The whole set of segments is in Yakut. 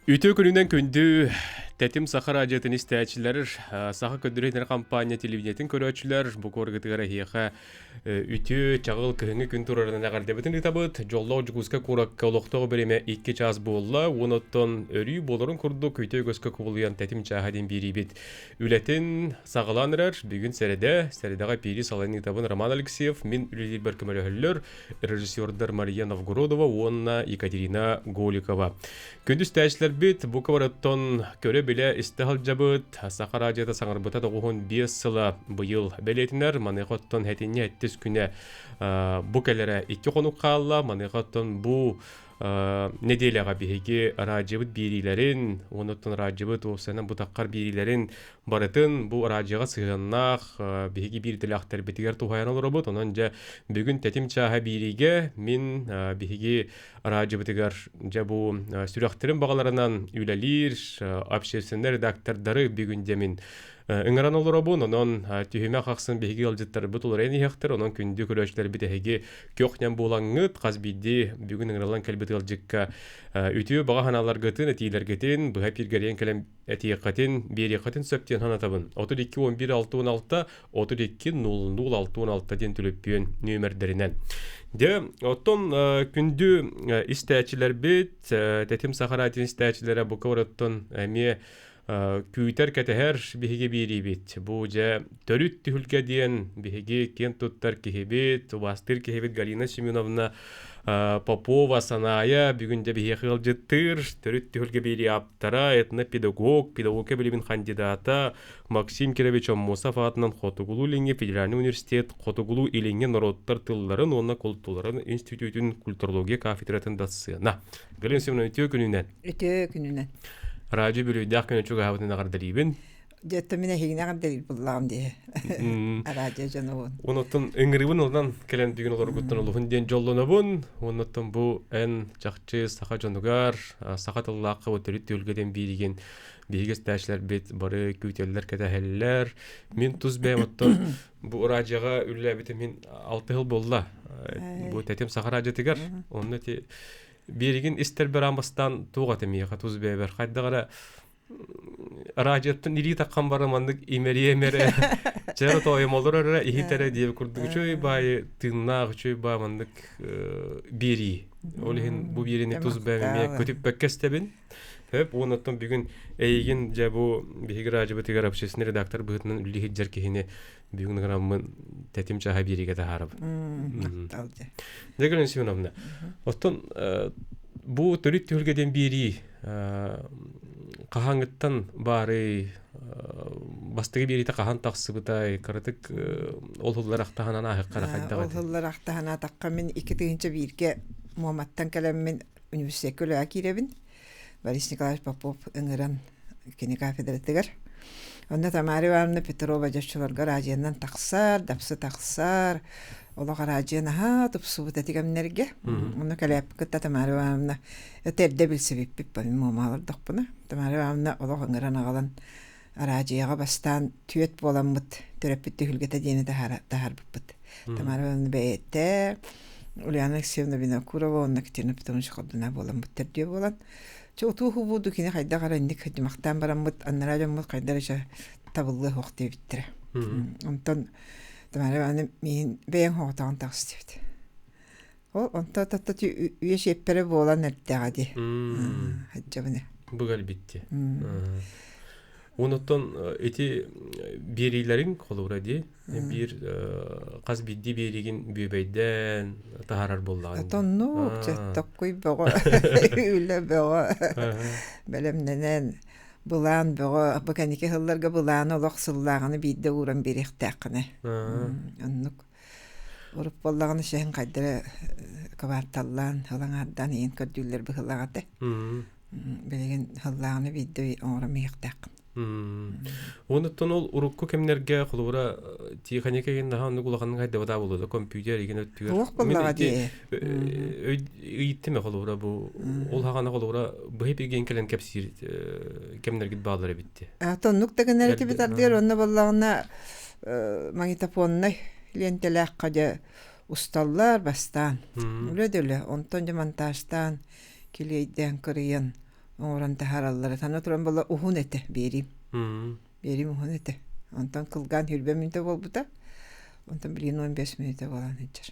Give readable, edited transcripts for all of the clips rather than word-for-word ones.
Үтүө күнүнэн күндү Тэтим Саха радиотын истээччилэр, Саха көрдөрөр компания телевидениетин көрөөччүлэр, бу куоргытыгар эһиэхэ үтүө чаҕыл кыһыҥҥы күн турарынан эҕэрдэбитин ыытабыт. Дьоллоох Дьокуускай куоракка олохтоох бириэмэ 2 чаас буолла, уон оттон өрүү буоларын курдук үтүө үгэскэ кубулуйан Тэтим чааһа диэн биэриибит үлэтин саҕалаан эрэр. Бүгүн сэрэдэ, сэрэдэҕэ пиири салайан ыытабын Роман Алексеев, мин үлэлиирбэр көмөлөһөллөр режиссердар Мария Новгородова уонна Екатерина Голикова. Күндү истээччилэрбит, бу кыбарыттан көрө-билэ истэ сылдьабыт. Саха радиота саҥарбыта 95 сыла быйыл бэлиэтинэр. Маныаха оттон сэтинньи сэттис күнэ бу кэлэрэ 2 хонук хаалла. Маныаха оттон бу нэдиэлэҕэ биһиги радиобыт биэриилэрин, онуттан радиобыт уопсайынан бутаххар биэриилэрин барытын бу радиоҕа сыһыаннаах биһиги биир идэлээхтэрбитигэр туһайан олоробут. Онон дьэ бүгүн тэтим чааһа биэриигэ мин биһиги радиобытыгар дьэ бу сүрэхтэрин баҕаларынан үлэлиир общественнай редактордары бүгүн дьэ мин ыҥыран олоробун. Онон түһүмэх ахсын биһиги ыалдьыттарбыт уларыйан иһиэхтэр. Онон күндү көрөөччүлэрбит эһиги көх-нэм буолаҥҥыт хас биирдии бүгүн ыҥырыллан кэлбит ыалдьыкка үтүө баҕа санааларгытын, этиилэргитин быһа пиргэрийэн кэлэн этиэххитин, биэриэххитин сөп диэн санатабын. 32 11 66 32 00 66 диэн түлүппүөн нүөмэрдэринэн. Дьэ, оттон күндү истээччилэрбит, Тэтим Саха радио истээччилэрэ бука барыттан эмиэ күүтэр кэтэһэр биһиги биэриибит. Бу дьэ төрүт түһүлгэ диэн биһиги киэн туттар киһибит, убаастыыр киһибит Галина Семеновна Попова Санаайа бүгүн дьэ биһиэхэ ыалдьыттыыр төрүт түһүлгэ биэрии ааптара, этнопедагог, педагогика билимин кандидата Максим Кирович Оммосов аатынан Хотугулуу-Илиҥҥи федеральнай университет Хотугулуу-Илиҥҥи норуоттар тылларын уонна култуураларын институтун культурология кафедратын дассыана. Галина Семеновна, үтүө күнүнэн. Үтүө күнүнэн. Радио бүлүйдээх күнү чугаһаабытын эҕэрдэлиибин. Дьэ, мин эһигини эҕэрдэлиир буллаҕым дии. Радио дьонугун. Онуттан ыҥырыыбын ылынан кэлэн бүгүн олоргуттан олуһун диэн дьоллонобун. Онуттан бу эн чахчы саха дьонугар, саха тыллаахха бу төрүт түһүлгэтин бииригин биһиги истээччилэрбит бары күүтэллэр, кэтэһэллэр. Мин тус бэйэм оттон бу радиоҕа үлэлээбитим мин 6 сыл буолла. Бу тэтим саха радиотыгар. Онно ити биэригин истэрбэр аан бастаан туох этэ миэхэ тус бэйэбэр хайдах эрэ радиоттан илии таххан баран маннык имэрийэ-имэрэ чэр тоойум олорор эрэ иһит эрэ диэбит курдук үчүгэй баайы тыыннаах үчүгэй баа маннык биэрии ол иһин бу биэриини тус бэйэм эмиэ көтүппэккэ истэбин Хөп уоннаттан бүгүн эйигин дьэ бу биһиги радиобытыгар общественный редактор быһыытынан үлэлии сылдьар киһини бүгүн граммын тэтим чааһа биэриигэ таһаарабын. Дьэ Галина Семеновна, оттон бу төрүт түһүлгэ диэн биэрии хаһааҥҥыттан баарый, бастакы биэриитэ хаһан тахсыбытай, кыратык ол сыллар ахтаһанан ааһыахха хайдах Ол сыллар ахтаһан аатахха мин 2001-гэ Муоматтан кэлэммин университекка үлэҕэ киирэбин. Борис Николаевич Попов ыҥыран кини кафедратыгар. Онно Тамара Ивановна Петрова дьоччуларга араадьыйанан тахсар, дапсы тахсар. Олох араадьыйа наһаа тупсубут эти кэмнэргэ. Онно кэлээппит кытта Тамара Ивановна это эрдэ билсибиппит помимо олордохпуна. Тамара Ивановна олох ыҥыран аҕалан араадьыйаҕа бастаан түөт буоламмыт төрөппүт түһүлгэтэ диэни таһаарбыппыт. Тамара Ивановна бэйэтэ, Ульяна Алексеевна Винокурова уонна Екатерина Петровна Шаховдина буоламмыт төрдүө буолан чэ утуу-хубууду кини хайдах эрэ инник дьумахтаан бараммыт анараа дьоммут хайдах эрэ табыллыа суох диэбиттэрэ. Онтон Тамара Ивановна миин бэйэҥ хоҕотоҕун таҕыс диэбит. Ол онто татта үйэ сиэппэрэ буолан эрдэҕэ дии. Хаддьабыны. Бу кэлбитти. Онуттан ити биэриилэриҥ холобура дии биир хас биирдии биэриигин бүөбэйдээн таһаарар буоллаҕыҥ. Тоннук токкуй бөҕө үлэ бөҕө бэлэмнэнэн былаан бөҕө бу кэнники сылларга былааны олох сыллааҕыны биирдэ ууран биэриэхтээххинэ. Оннук Урут буоллаҕына сэһэн хайда эрэ кыбаарталлаан, ылаҥаардаан иһин көрдүүллэр быһыылаах этэ. Билигин һыллааҕына биирдэ оҥорон иһиэхтээххин. Онуттан ол урукку кэмнэргэ холобура тиэхиньикэ игин наһаа оннук улаханнык хайдабатаа буолуо да компьютер игин өттүгэр. Туох буоллаҕа дии. Ыйыттым холобура бу ол хаҕана холобура быһып игин кэлэн кэпсиир кэмнэргит бааллар эбит дии. Тоннук да гынар этибит ардыгар онно буоллаҕына магнитофоннай лиэнтэлээххэ дьэ усталлар бастаан. Үлэ да үлэ. Онтон дьэ монтажтаан, килиэйдээн кырыйан. оҥорон таһаараллара. Аны туран буолла уһун этэ биэриим. Биэриим уһун этэ. Онтон кылгаан 20 мүнүүтэ буолбута. Онтон билигин 15 мүнүүтэ буолан сылдьар.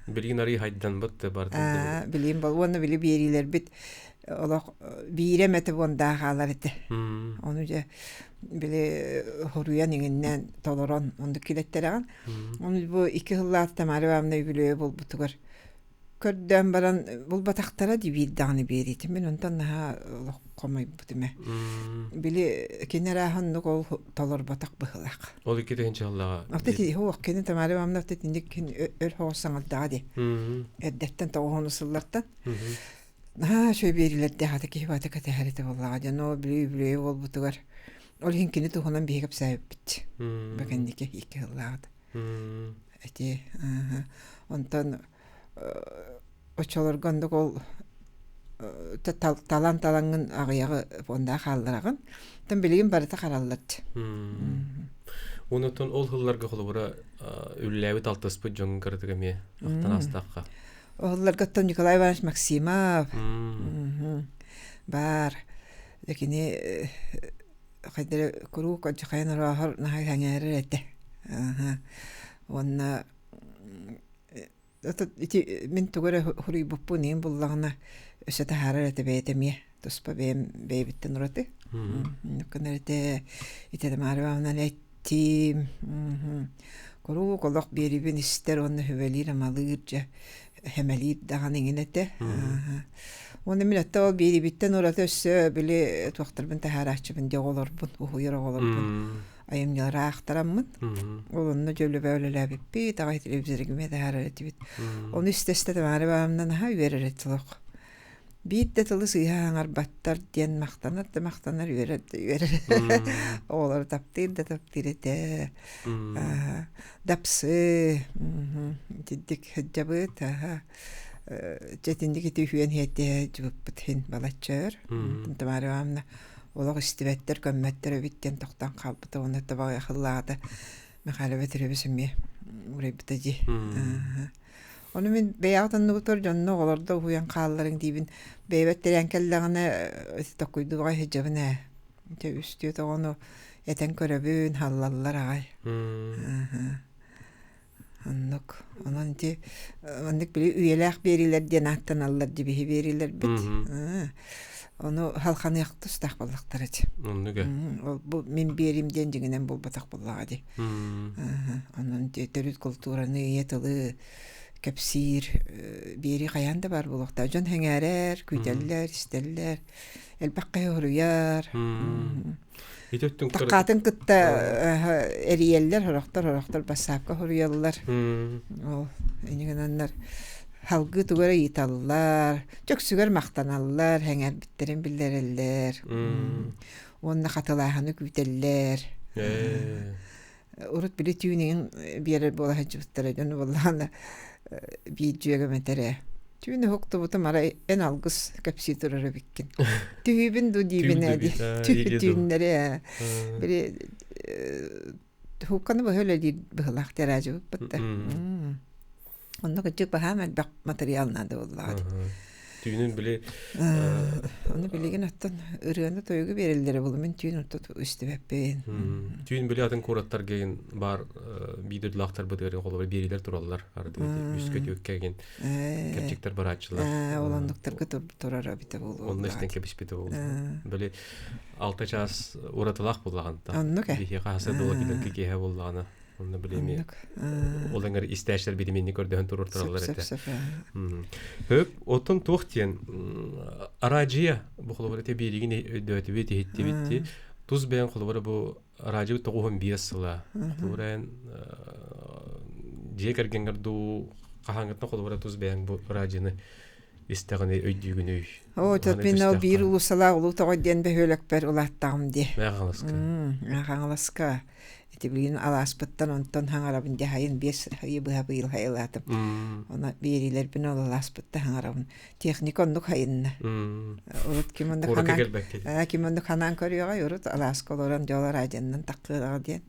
Билигин арый хайданбыт барытын. Билигин бол уонна били биэриилэрбит олох биирэ эмэтэ буондаах хаалар этэ. Ону дьэ били хоруйан иҥиннээн толорон оннук килэттэрэҕин. Ону бу икки сыллаах Тамара Ивановна үбүлүөйэ буолбутугар көрдөөн баран булбатахтара дии биир даҕаны биэриитин. Мин онтон наһаа олох хомойбутум ээ. Били кини арааһа оннук ол толорботох быһыылаах. Ол икки тыһыынча сыллааҕа. Оттон ити кини Тамара Ивановна итинник өр соҕус саҥардаҕа дии. Эрдэттэн тоҕуһуну сыллартан. Наһаа үчүгэй биэриилэрдээх ата киһи баата кэтэһэр этэ буоллаҕа дьон ол бүлүү үбүлүөйэ буолбутугар ол иһин кини туһунан биһиги кэпсээбиппит. Бу кэнники икки сыллааҕыта. Ити онтон оччолорго оннук ол талан талаҥҥын аҕыйаҕы фондаҕа хааллараҕын. Оттон билигин барыта хараллар. Онтон ол сылларга холобура үлэлээбит алтыспыт дьоҥҥун кыратык эмиэ ахтан аастахха. Оһоллорго оттон Николай Иванович Максимов баар. Кини хайдары куруук алдьархайын орооһор наһаа сэҥээрэр этэ. Уонна ити мин тугу эрэ суруйбуппун иһин буллаҕына өссө таһаарар этэ бэйэтэ эмиэ туспа бэйэм бэйэбиттэн ураты. Оннук гынар этэ. Ити Тамара Ивановна эттим. Куруук олох биэрибин истэр уонна сүбэлиир-амалыыр дьэ сэмэлиир даҕаны иҥин этэ. Уонна мин өттө ол биэрибиттэн ураты өссө били туохтарбын таһаарааччыбын дии оҕолорбун, уһуйар оҕолорбун айымньылары аахтараммын. Ол онно дьөлөбө үлэлээбиппит, аҕай телевизорга таһаарар этибит. Ону истэ-истэ Тамара Ивановна наһаа үөрэр этэ олох. Биир да тылы сыыһа саҥарбаттар диэн махтанар да махтанар, үөрэр да үөрэр. Оҕолору таптыыр да таптыыр этэ. Дапсы, итинник сылдьабыт. Дьэ итинник ити үһүөн иһэтэ дьыбыппыт иһин балачча өр. Тамара Ивановна олох истибэттэр, көммөттөр эбит диэн тохтоон хаалбыта уонна табаҕайахыллаата Михаил Петрович эмиэ уурайбыта дии. Ону мин бэйэҕит оннугутугар дьонно оҕолордо уһуйан хаалларыҥ диибин. Бэйэбэр тирээн кэллэҕинэ токкуйдууга сылдьабын ээ. Дьэ үстүөт оҕону этэн көрөбүн, халлаллар аҕай. Оннук. Онон ити маннык били үйэлээх биэриилэр диэн ааттаналлар дибиһи биэриилэрбит. Ону халханыах тустаах буоллахтара дии. Оннук ээ. Ол бу мин биэрим диэн дьиҥинэн буолбатах буоллаҕа дии. Онон төрүт култуураны, ийэ тылы кэпсиир биэрии хайаан да баар буолуохтаах. Дьон сэҥээрэр, күүтэллэр, истэллэр, элбэх киһи хоруйар. Ити өттүн Таккаатын кытта эрийэллэр, сорохтор, сорохтор бассаапка хоруйаллар. Ол инньэ гынаннар салгыы тугу эрэ ыйыталлар, чөксүгэр махтаналлар, сэҥээрбиттэрин биллэрэллэр. Уонна хатылааһыны күүтэллэр. Урут били түүн иҥин биэрэр буола сылдьыбыттара дьону буоллаҕына биир дьүөгэм этэрэ түүн уһуктубутум арай эн алгыс кэпсии турар эбиккин түһүүбүн дуу диибин ээ дии түүннэри ээ били хуукканы быһа үлэлиир быһылаах тираажыбыппыт да Онно кырдьык баһаам элбэх матырыйаал наада буоллаҕа дии. Түүнүн били Ону билигин оттон ырыаны тойугу биэрэллэрэ буолуо мин түүн орто истибэппин. Түүн били атын куораттарга баар биир дойдулаахтарбытыгар холобур биэриилэр тураллар ардыгы үскэ түөккэ гин кэрчиктэр барааччылар. Ол оннуктарга турар эбитэ буолуо. Онно истэн кэбиспитэ буолуо. Били алта чаас уратылаах буоллаҕын та. Оннук ээ. Биһиэхэ хаса дула килэргэ киэһэ буоллаҕына. Онно билими ол эҥэр истээччилэр битиминни көрдөһөн туруортараллар этэ. Хөп, оттон туох диэн араадьыйа бу холобура те биэригин өйдөөтүбүт, иһиттибит тус бэйэн холобура бу араадьыйа 95 сыла холобура эн дьиэ кэргэҥҥэр дуу хаһааҥҥыттан холобура тус бэйэҥ бу араадьыйаны истэҕини өйдүүгүнүй? Оо, мин ол биир улуусалаах Улуу Тоҕой диэн бөһүөлэкпэр улааттаҕым дии. Мэҥэ Хаҥаласка. Мэҥэ Хаҥаласка. Ити билигин алааспыттан онтон хаҥарабын дьаһайын биэс ыйы быһа быйыл хайылаатым. Ону биэриилэрбин ол алааспытта хаҥарабын. Техника оннук хайынна. Урут ким оннук ханаан ким оннук ханаан көрүөҕэй урут алааска олорон дьол радионан таххыаҕа диэн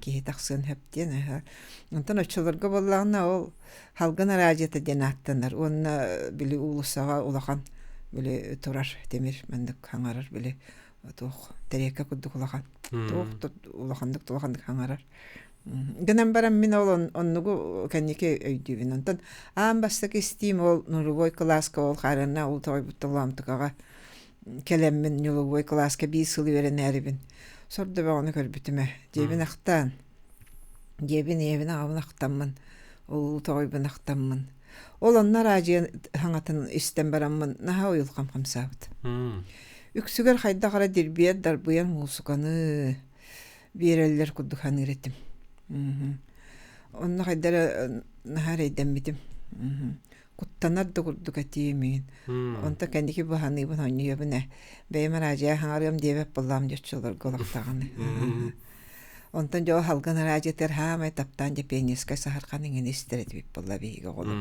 киһи тахсыан сөп диэн. Онтон оччолорго буоллаҕына ол Халгын араадьыйата диэн ааттанар уонна били уулуссаҕа улахан Били турар тимир маннык хаҥарар били туох тэриэккэ курдук улахан. Туох улаханнык улаханнык хаҥарар. Гынан баран мин ол оннугу кэнники өйдүүбүн. Онтон аан бастакы истиим ол нулевой кылааска ол хаарыанна ол тоҕойбутталаамтыкаҕа кэлэммин нулевой кылааска биир сыл үөрэнээрибин сордо бөҕөнү көрбүтүм ээ. Дьиэбин ахтаан, дьиэбин ийэбин аҕабын ахтаммын, ол тоҕойбун ахтаммын. Ол онно араадьыйа хаҥатын истэн бараммын наһаа уйулҕам хамсаабыт. Үксүгэр хайдах эрэ дирбиэр дарбыйан муусуканы биэрэллэр курдук саныыр этим. Онно хайда эрэ наһаа эрэйдэммитим. Куттанар да курдук этиим миин. Онто кэнники быһаныыбын онньуйабын ээ. Бэйэм араадьыйа хаҥарыам диэбэт буоллаам дьоччолорго олохтоҕуна. Онтон дьэ ол халгын араадьыйатыгар хаамай таптаан дьэ пионерскай саһархан иҥин истэр этибит буолла биһиги оҕолор.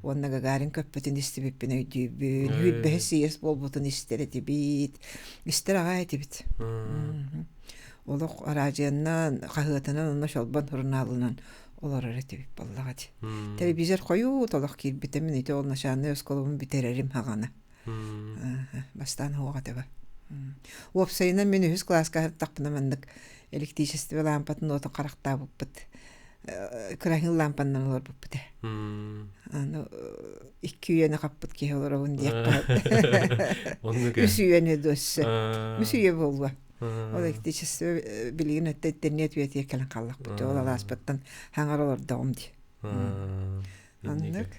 Уонна Гагарин көппүтүн истибиппин өйдүүбүн, сүүрбэһис съезд буолбутун истэр этибит. Истэр аҕай этибит. Олох араадьыйаннан, хаһыатынан уонна Чолбон сурунаалынан олорор этибит буоллаҕа дии. Телевизор хойуут олох киирбитэ мин ити ол начальнай оскуолабын бүтэрэрим хаҕана. Бастаан суох этэ ба. Уопсайынан мин үһүс кылааска сырыттахпына маннык электричество лаампатын уотун харахтаабыппыт. Кыраһыын лаампаннан олорбуппут ээ. Аны икки үйэни хаппыт киһи олоробун диэххэ. Үс үйэни дуосса. Үс үйэ буолуо. Ол электричество билигин өттө интернет үйэтигэр кэлэн хааллахпыт. Ол алааспыттан хаҥар олордоҕум дии. Оннук.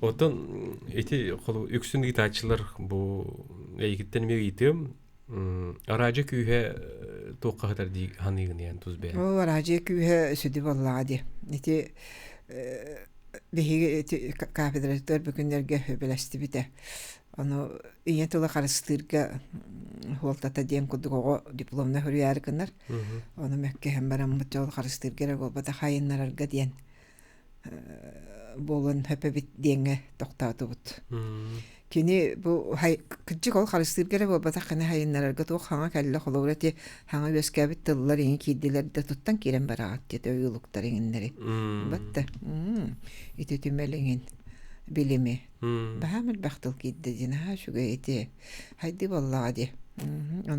Оттон ити үксүн ыытааччылар бу эйигиттэн эмиэ ыйытыам. Араадьы күүһэ туохха сытар дии саныыгын иһэн тус бэйэҥ? Ол араадьыйа күүһэ сүдү буоллаҕа дии. Ити биһиги ити кафедратыгар бу күннэргэ сөбүлэстибитэ. Ону ийэ тылы харыстыырга суолтата диэн курдук оҕо дипломна суруйаары гынар. Ону мөккүһэн бараммыт дьол харыстыырга эрэ буолбатах хайыннарарга диэн буолуон сөп эбит диэҥҥэ тохтоотубут. Кини бу кырдьык ол харыстыырга эрэ буолбатах кини хайыннарарга туох хаҥа кэллэ холобура ити хаҥа үөскээбит тыллар иҥи киирдилэр да туттан киирэн бараҕат диэтэ ойуулуктар иҥиннэри. Батта ити түмэл иҥин билими баһаам элбэх тыл киирдэ диэн аһаа үчүгэй ити хайдыы буоллаҕа дии.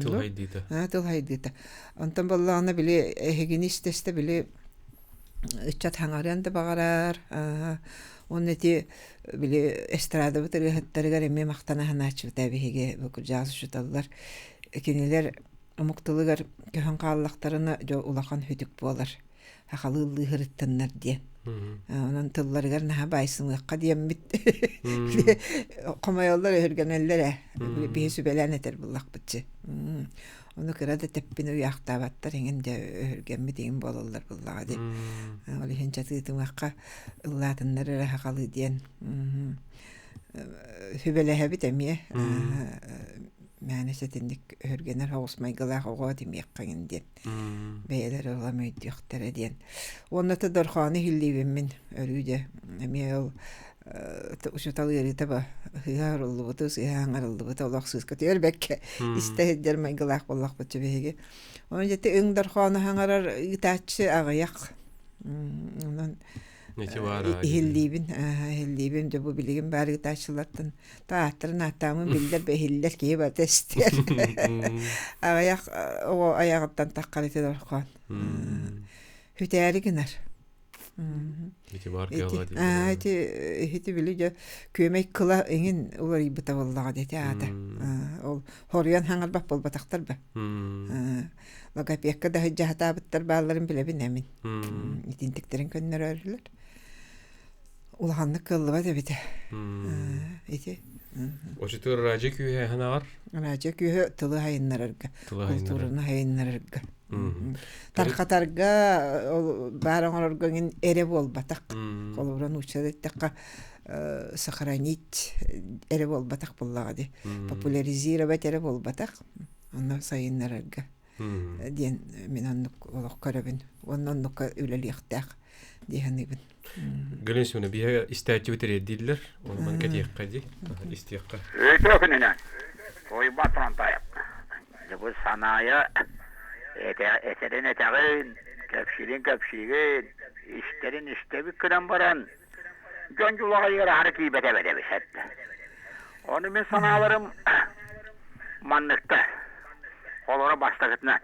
Тыл хайдыыта. Тыл хайдыыта. Онтон буоллаҕына били эһигини истэ-истэ били ыччат хаҥарыан да баҕарар. Уонна ити били эстрадабыт ырыаһыттарыгар эмиэ махтана санааччыбыт биһиги бу кырдьаҕас учууталлар. Кинилэр омук тылыгар көһөн хааллахтарына дьэ улахан сүтүк буолар. Сахалыы ыллыыһырыттаннар диэн. Онон тылларыгар наһаа баайсымыахха диэммит. Хомойоллор өһүргэнэллэр ээ. Биһи сүбэлээн этэр буллахпытчы. Ону кыра да тэппин уйаахтаабаттар иҥин дьэ өһүргэммит иҥин буолаллар буллаҕа дии. Ол иһин чатыытымахха ыллаатыннар эрэ сахалыы диэн сүбэлэһэбит эмиэ мээнэ сэтинник өһүргэнэр соҕус майгылаах оҕо тимиэххэ иҥин диэн бэйэлэрэ улам өйдүөхтэрэ диэн. Уонна то дорхоону иһиллиибин мин өрүү дьэ эмиэ ол учуутал ыарыыта ба сыыһа арыллыбыты сыыһа аҥарыллыбыты олох сыыска түөрбэккэ истэ сылдьар майгылаах буоллахпыт биһиги. Онон дьэ өҥ дорхоону хаҥарар ыытааччы аҕыйах. Онон иһиллиибин иһиллиибин дьэ бу билигин баар ыытааччылартан тааттарын ааттаамын биллэр бэһиллэр киһи барыта истэр. Аҕыйах оҕо айаҕыттан таххар ити дорхоон. Хүтээри гынар. Ити баар кыалла дии. Ити ити били дьэ күөмэй кыла иҥин уларыйбыта буоллаҕа дии аата. Ол хоруйан хаҥарбат буолбатахтар ба. Логопедка да сылдьаһатаабыттар баалларын билэбин эмин. Итинтиктэрин көннөрөөрүлэр. Улаханнык кыаллыбат эбитэ. Ити. Очутугар радио күүһэ ханаҕар? Радио күүһэ тылы хайыннарарга, култуураны хайыннарарга. Тархатарга, ол баар оҥорорго иҥин эрэ буолбатах. Холобура нууччалыы эттэххэ сохранить эрэ буолбатах буоллаҕа дии. Популяризировать эрэ буолбатах. Онно сайыннарарга диэн мин оннук олох көрөбүн. Уонна оннукка үлэлиэхтээх дии саныыбын. Галина Семеновна, биһиэхэ истээччибит эриэрдииллэр. Ону маны кэтиэххэ дии, истиэххэ. Үтүө күнүнэн. Уйбат Фронтаев. Дьэ бу Санаайа этэрин этэҕин, кэпсиирин кэпсиигин, истэрин истэбит гынан баран, дьон дьулаҕайыгар аһары киирбэтэ эбэтэ эбит. Ону мин санааларым манныктар. Олоро бастакытынан.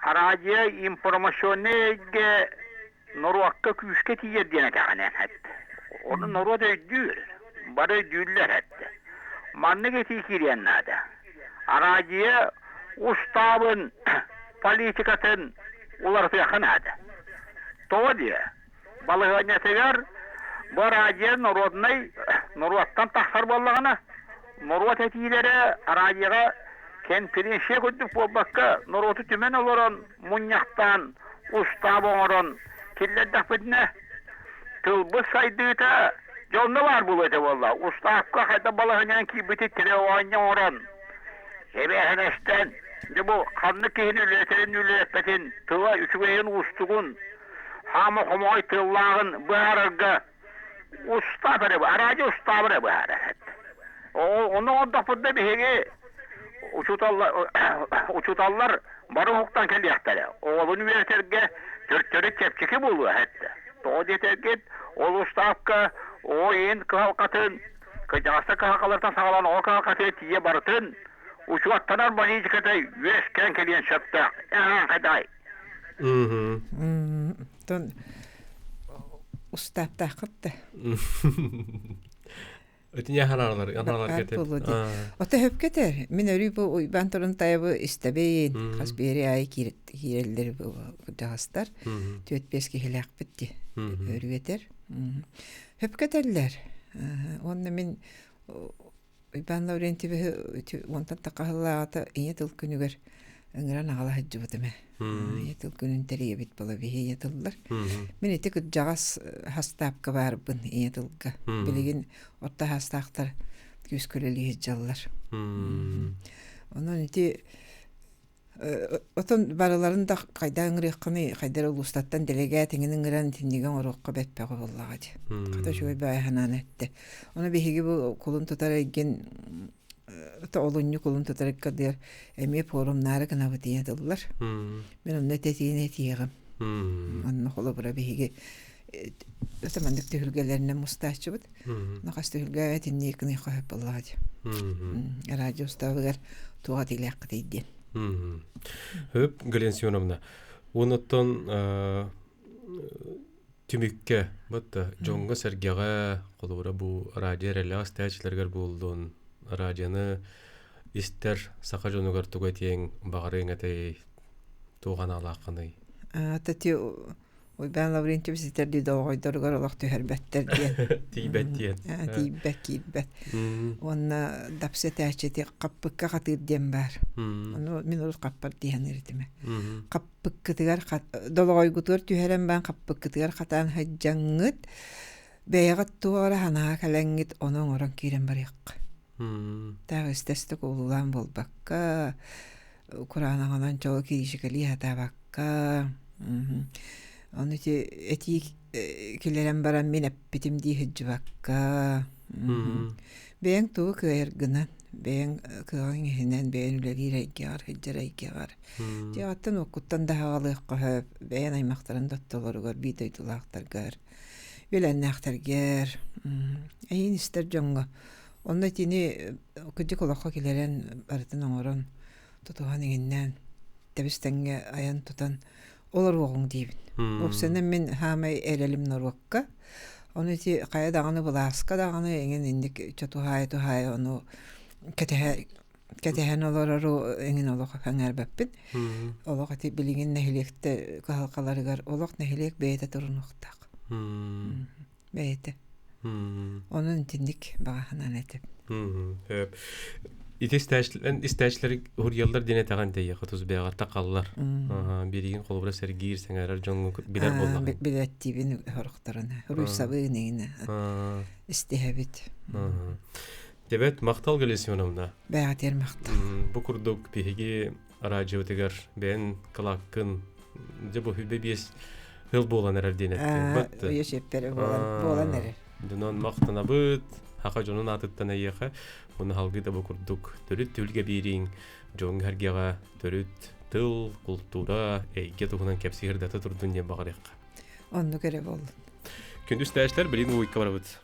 Араадьыйа информационнай эйгэ норуокка күүскэ тиийэр диэн этэҕинэн эт. Ону норуот өйдүүр, бары өйдүүллэр эттэ. Маннык этии киириэн наада. Араадьыйа устаабын политикатын уларытыахха наада. Тоҕо диэ? Балаһыанньатыгар бу араадьыйа норуодунай норуоттан тахсар буоллаҕына, норуот этиилэрэ араадьыйаҕа кэнпириэнсийэ курдук буолбакка, норуоту түмэн олорон, мунньахтаан, устаап оҥорон киллэрдэхпитинэ, тылбыт сайдыыта дьэ онно баар буолуо этэ буолла. Устаапка хайдах балаһыанньанан киирбити тирэ оонньуу оҥорон, эбээһинэстэн, дьэ бу ханнык киһини үлэлэтэрин үлэлэппэтин, тыла үчүгэйин уустугун, хаама хомоҕой тыллааҕын быһаарарга устаап эрэ араадьы устаап эрэ быһаарар. Ону оҥордохпутуна биһиги учууталлар учууталлар бары уһуктан кэлиэхтэрэ. Оҕолорун үөрэтэргэ төрүт чэпчэки буолуо эттэ. Тоҕо диэтэргит, ол устаапка оҕо иһин кыһалҕатын, кырдьаҕастар кыһалҕаларыттан саҕалаан оҕо кыһалҕатыгар тиийэ барытын учуоттанар политиката үөскээн кэлиэн сөптөөх. Эһээн хайдай? Тон устааптааххыт да. Өтүнэ хараалар, хараалар кетеп. Ото хөпкөтөр. Мин өрүү бу Уйбаан Турунтаевы истэбин. Хас биэри аайы киирэллэр бу кырдьаҕастар. Түөрт биэс киһилээхпит ди. Өрүү этэр. Хөпкөтөллөр. Уонна мин Уйбаан Лаврентьевиһы уонтан таххаһыллааҕыта Ийэ тыл күнүгэр ыҥыран аҕала сылдьыбытым ээ. Ийэ тыл күнүн тэрийэбит буола биһи ийэ тыллар. Мин ити кырдьаҕас хастаапка баарбын ийэ тылга. Билигин орто хаастаахтар күүскэ үлэлии сылдьаллар. Онон ити Отон барыларын да хайдах ыҥырыаххыный, хайда эрэ улуустартан дэлэгээт иҥин ыҥыран итинниги оҥоруохха бэрт бөҕө буоллаҕа дии. Хата үчүгэй баайа санаан эттэ. Ону биһиги бу кулун тутар эйгин олунньу кулун тутар ыккардыгар эмиэ пуорумнаары гынабыт ийэ тыллар. Мин онно этэтиини этиэҕим. Онно холобура биһиги өтө маннык түһүлгэлэринэн мустааччыбыт. Хас түһүлгэ итинник гыныахха сөп буоллаҕа дии. Радио устаабыгар туох этиилээххитий диэн. Хөп, Галина Семеновна, онуттан түмүккэ бытта дьоҥҥо-сэргэҕэ холобура бу радио эрэллээх истээччилэригэр буоллун, радионы истэр саха дьонугар тугу этиэҥ, баҕарыаҥ этэй, туох анаалааххыный? Тати Уйбаан Лаврентьевич ситэрдии долоҕойдоругар олох түһэрбэттэр диэн. Тиийбэт диэн. Тиийбэт, киирбэт. Уонна дапсы этээччити хаппыкка хатыыр диэн баар. Ону мин урут хаппар дии саныыр этим. Хаппыккытыгар долоҕойгутугар түһэрэн баран хаппыккытыгар хатаан сылдьаҥҥыт бэйэҕит туох эрэ санаа кэлэҥҥит ону оҥорон киирэн барыахха. Таах истэстик куолулаан буолбакка кураанаҕынан чолу кириичикэлии сатаабакка ону ити этии киллэрэн баран мин эппитим дии сылдьыбакка бэйэҥ тугу кыайаргынан бэйэҥ кыаҕыҥ иһинэн бэйэҥ үлэлиир эйгэҕэр сылдьар эйгэҕэр дьиэҕиттэн уоккуттан да аҕалыахха сөп бэйэҥ аймахтарын да ортолоругар биир дойдулаахтаргар үөлээннээхтэргэр эйиин истэр дьоҥҥо Онно итини кырдьык олоххо киллэрэн барытын оҥорон, тутуһан иҥиннээн, тэбис-тэҥҥэ айан тутан олоруоҕуҥ диибин. Уопсайынан мин хаамай эрэлим норуокка. Ону ити хайа даҕаны былааска даҕаны эҥин инник чотуһаайа-туһаайа ону кэтэһэ кэтэһэн олорору эҥин олох сэҥээрбэппин. Олох ити билигин нэһилиэктэр кыһалҕаларыгар олох нэһилиэк бэйэтэ турунуохтаах. Бэйэтэ. Онон итинник баҕа санаан этим. Сөп. Ити истээчилэр уһуруйаллар диэн этэҕин тэйиэхэ тус бэйэҕэр тахаллар. Бииригин холобура сэргиир, сэҥээрэр дьоҥҥо билэр буоллаҕыҥ. Билэттиибин сорохторун. Руйсабыын иҥинэ истиһэбит. Дебет махтал Галина Семеновна. Бэйэҕитигэр махтал. Бу курдук биһиги араадьыбытыгар бэйэн кылааккын дьэ бу хүбэ биэс хыл буолан эрэр диэн эттин. Үйэ сеппере буолан буолан эрэр. Дьонон махтанабыт, хаха дьонун аатыттан эйиэхэ, уонна халгыы да бу курдук төрүт түһүлгэ биириҥ, дьоҥҥо сэргэҕэ төрүт тыл, култуура, эйгэ туһунан кэпсиир дата турдун диэн баҕарыахха. Оннук эрэ буоллун. Күндү истээччилэр, билигин уйка барабыт.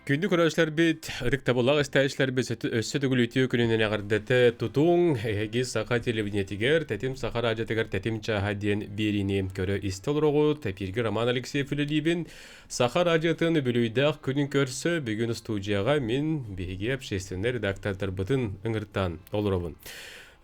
Күндү көрөөччүлэрбит, ытыктабыллаах истээччилэрбит өссө төгүл үтүө күнүнэн эҕэрдэтэ тутуҥ, эһиги Саха телевидениетигэр Тэтим Саха радиотыгар Тэтим чааһа диэн биэриини көрө-истэ олороҕут. Эпииргэ Роман Алексеев үлэлиибин. Саха радиотын үбүлүөйдээх күнүн көрсө бүгүн студияҕа мин биһиги общественнай редактордарбытын ыҥыртаан олоробун.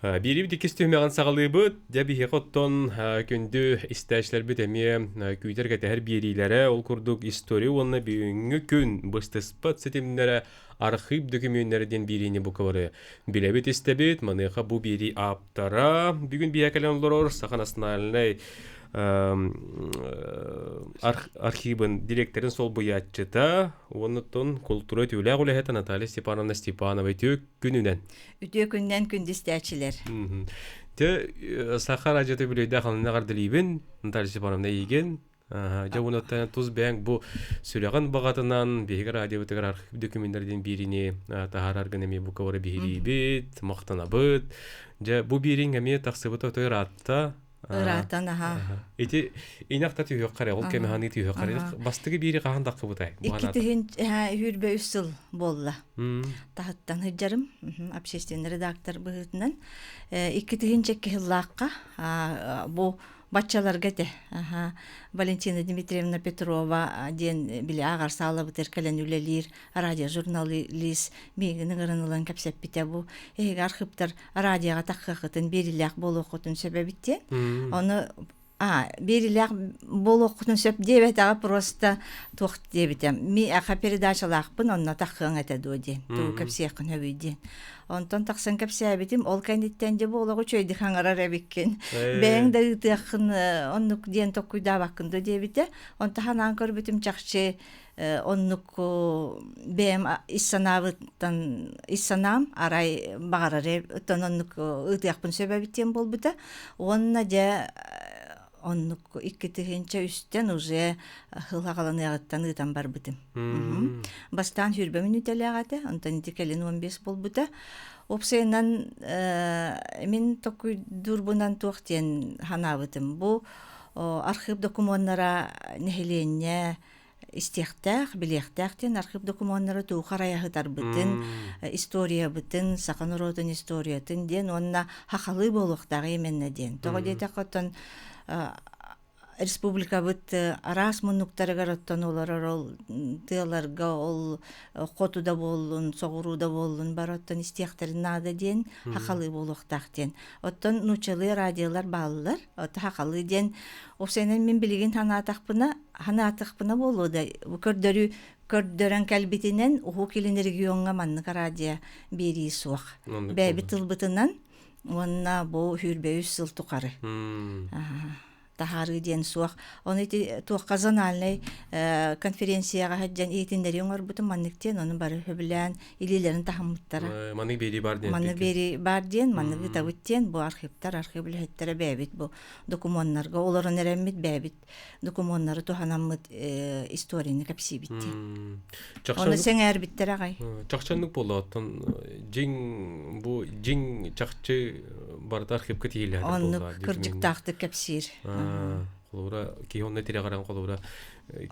Биэриибит иккис түһүмэҕин саҕалыыбыт. Дьэ биһиэхэ оттон күндү истээччилэрбит эмиэ күүтэр-кэтэһэр биэриилэрэ, ол курдук история уонна бүгүҥҥү күн быстыспат ситимнэрэ архыып дөкүмүөннэрэ диэн биэриини бука бары билэбит истэбит. Маныаха бу биэрии ааптара бүгүн биһиэхэ кэлэн олорор Саха национальнай архивын директорын солбуйааччыта уонна оттон култуура үтүөлээх үлэһитэ Наталья Степановна Степанова үтүө күнүнэн. Үтүө күннэн күндүстээччилэр. Дьэ, Саха радиота бүлөйдээх алынна эҕэрдэлиибин, Наталья Степановна эйигин. Дьэ, уонна тус бэйэҥ бу сүрэҕин баҕатынан биһиги радиобытыгар архив документар диэн биириини таһаараргын эмиэ бука бары биһириибит, махтанабыт. Дьэ, бу биириҥ эмиэ тахсыбыта отой ыраатта. Ыраатан, аха. Ити инахта түһүөххэ ол кэми ханыы түһүөххэ бастыгы биири хаһан тахсыбытай? Икки тыһын хүрбэ үс сыл буолла. Таһыттан сылдьарым, общественный редактор быһыытынан. Икки тыһын чэкки сыллаахха бу баччаларга этэ. Валентина Дмитриевна Петрова диэн били ааҕар саалабытыгар кэлэн үлэлиир радиожурналист миигин ыҥыран ылан кэпсэппитэ бу эһиги архыыптар радиоҕа таххыаххытын биэрилээх буолуоххутун сөп эбит диэн. Ону а биэрилээх буолуоххутун сөп диэбэтэҕэ просто туох диэбитэ ми аха передачалаахпын онно таххыаҥ этэ дуо диэн тугу кэпсиэххин сөбүй диэн онтон тахсан кэпсээбитим ол кэнниттэн дьэ бу олоҕу үчүгэйдик хаҥарар эбиккин бэйэҥ да ыытыаххын оннук диэн толкуйдаабаккын дуо диэбитэ онто ханаан көрбүтүм чахчы оннук бэйэм ис санаабыттан ис санаам арай баҕарар оттон оннук ыытыахпын сөп эбит диэн буолбута уонна дьэ оннук 2003-тэн уже сыл аҕаланыаҕыттан ыытан барбытым. Бастаан сүүрбэ мүнүүтэлээх этэ, онтон ити кэлин 15 буолбута. Уопсайынан мин токуйдуурбунан туох диэн санаабытым. Бу архыып докумуоннара нэһилиэнньэ истиэхтээх, билиэхтээх диэн архыып докумуоннары туох арайаһытарбытын, историябытын, саха норуотун историятын диэн уонна хахалыы буолуохтаах именно диэн. Тоҕо диэтэххэ оттон республикабыт араас муннуктарыгар оттон олорор ол тыаларга ол хоту да буоллун, соҕуруу да буоллун бары оттон истиэхтэрин наада диэн хахалыы буолуохтаах диэн. Оттон нууччалыы радиолар бааллар. Оттон хахалыы диэн Уопсайынан мин билигин санаатахпына, санаатахпына буолуо да, бу көрдөрүү көрдөрөн кэлбитинэн Уһук Илин региоҥҥа маннык радио биэрии суох. Бэйэбит тылбытынан уонна бу сүүрбэ үс сыл тухары. Таһаарыы диэн суох. Ону ити туохха зональнай конференцияҕа сылдьан иһитиннэрии оҥорбутум маннык диэн, ону бары сөбүлээн илиилэрин таһыммыттара. Маннык биэрии бар диэн. Маннык биэрии бар диэн, маннык ыытабыт диэн, бу архивтар, архив үлэһиттэрэ бэйэбит бу докумуоннарга олорон эрэммит бэйэбит докумуоннары туһанаммыт историяны кэпсиибит диэн. Ону сэҥээрбиттэр аҕай. Чахчаннык буолла оттон дьиҥ бу дьиҥ чахчы барыта архивка тиһиллэһэр Оннук кырдьыктаахтык кэпсиир. Холобура киһи онно тирэҕирэн холобура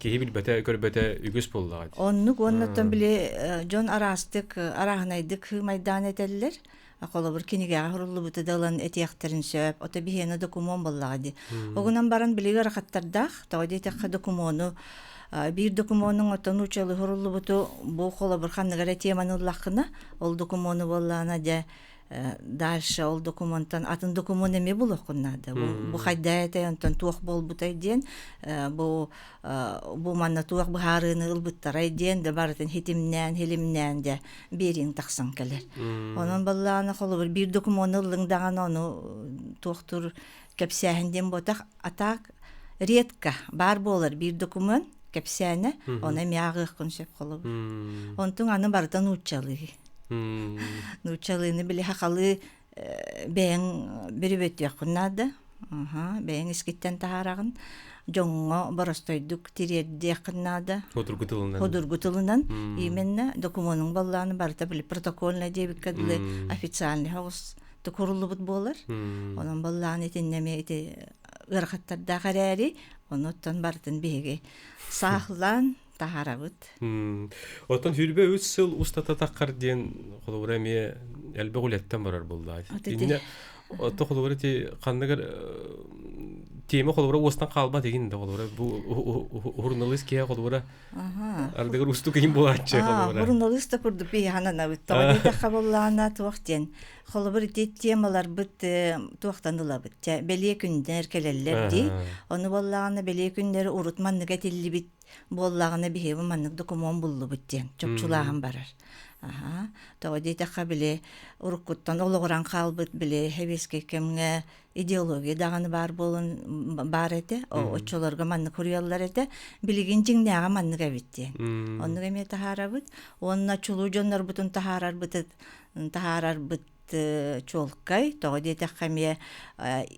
киһи билбэтэ көрбөтө үгүс буоллаҕа. Оннук уоннаттан били дьон араастык арааһынайдык майдаан этэллэр. Холобур, кинигэҕэ суруллубуту да ылан этиэхтэрин сөп. Ото биһиэнэ докумуон буоллаҕа дии. Огунан баран билиги ыарахаттардаах. Тоҕо диэтэххэ докумуону биир докумуонуҥ оттон учуолу суруллубуту бу холобур ханнык эрэ теманы ыллаххына, ол докумуону буоллаҕына дьэ дальше ол докумуонтан атын докумуон эмиэ булуоххун наада. Бу хайда этэй, онтон туох буолбутай диэн бу бу манна туох быһаарыыны ылбыттарай диэн да барытын хитимнээн, хилимнээн дьэ биэрииҥ тахсан кэлэр. Онон баллаана холобур биир докумуону ыллыҥ даҕаны ону туохтур кэпсээһин диэн буотах а так редко баар буолар биир докумуон кэпсээнэ ону эмиэ ааҕыаххын сөп холобур. Онтуҥ аны барыта нууччалыы. Нууччалыыны били хахалыы бэйэҥ бүрүбөттүөххүн наада. Бэйэҥ искиттэн таһаараҕын. Дьоҥҥо боростойдук тириэрдиэххин наада. Судургу тылынан. Судургу тылынан. Именно докумуонуҥ баллааны барыта били протокольно диэбиккэ дылы официальный соҕус куруллубут буолар. Онон баллаан итиннэ эмиэ ити ыарахаттардаах эрээри, онуттан барытын биһиги саахлаан. Таһаарабыт. Оттон 23 сыл устата таххар диэн холобура эмиэ элбэх үлэттэн барар буолла. Иннэ Отто холобура ти ханныгар тема холобура уостан хаалбат игин да холобура бу журналист киһи холобура ардыгар устук игин буолааччы холобура. Журналист да курдук биһананабыт. Тоҕо диэтэххэ буоллаҕына туох диэн холобур ити темаларбыт туохтан ылабыт. Чэ бэлиэ күннэр кэлэллэр дии. Ону буоллаҕына бэлиэ күннэр урут маннык этиллибит буоллаҕына биһиги маннык докумуон буллубут диэн чопчулааһын барар. Аха. Тоҕо диэтэххэ били уруккуттан олоҕуран хаалбыт били сэбиэскэй кэмҥэ идеология даҕаны баар буолан баар этэ. Оччолорго маннык суруйаллар этэ. Билигин дьиҥнээҕэ маннык эбит диэн. Оннук эмиэ таһаарабыт. Уонна чулуу дьоннорбутун таһаарарбыт таһаарарбыт чуолкай. Тоҕо диэтэххэ эмиэ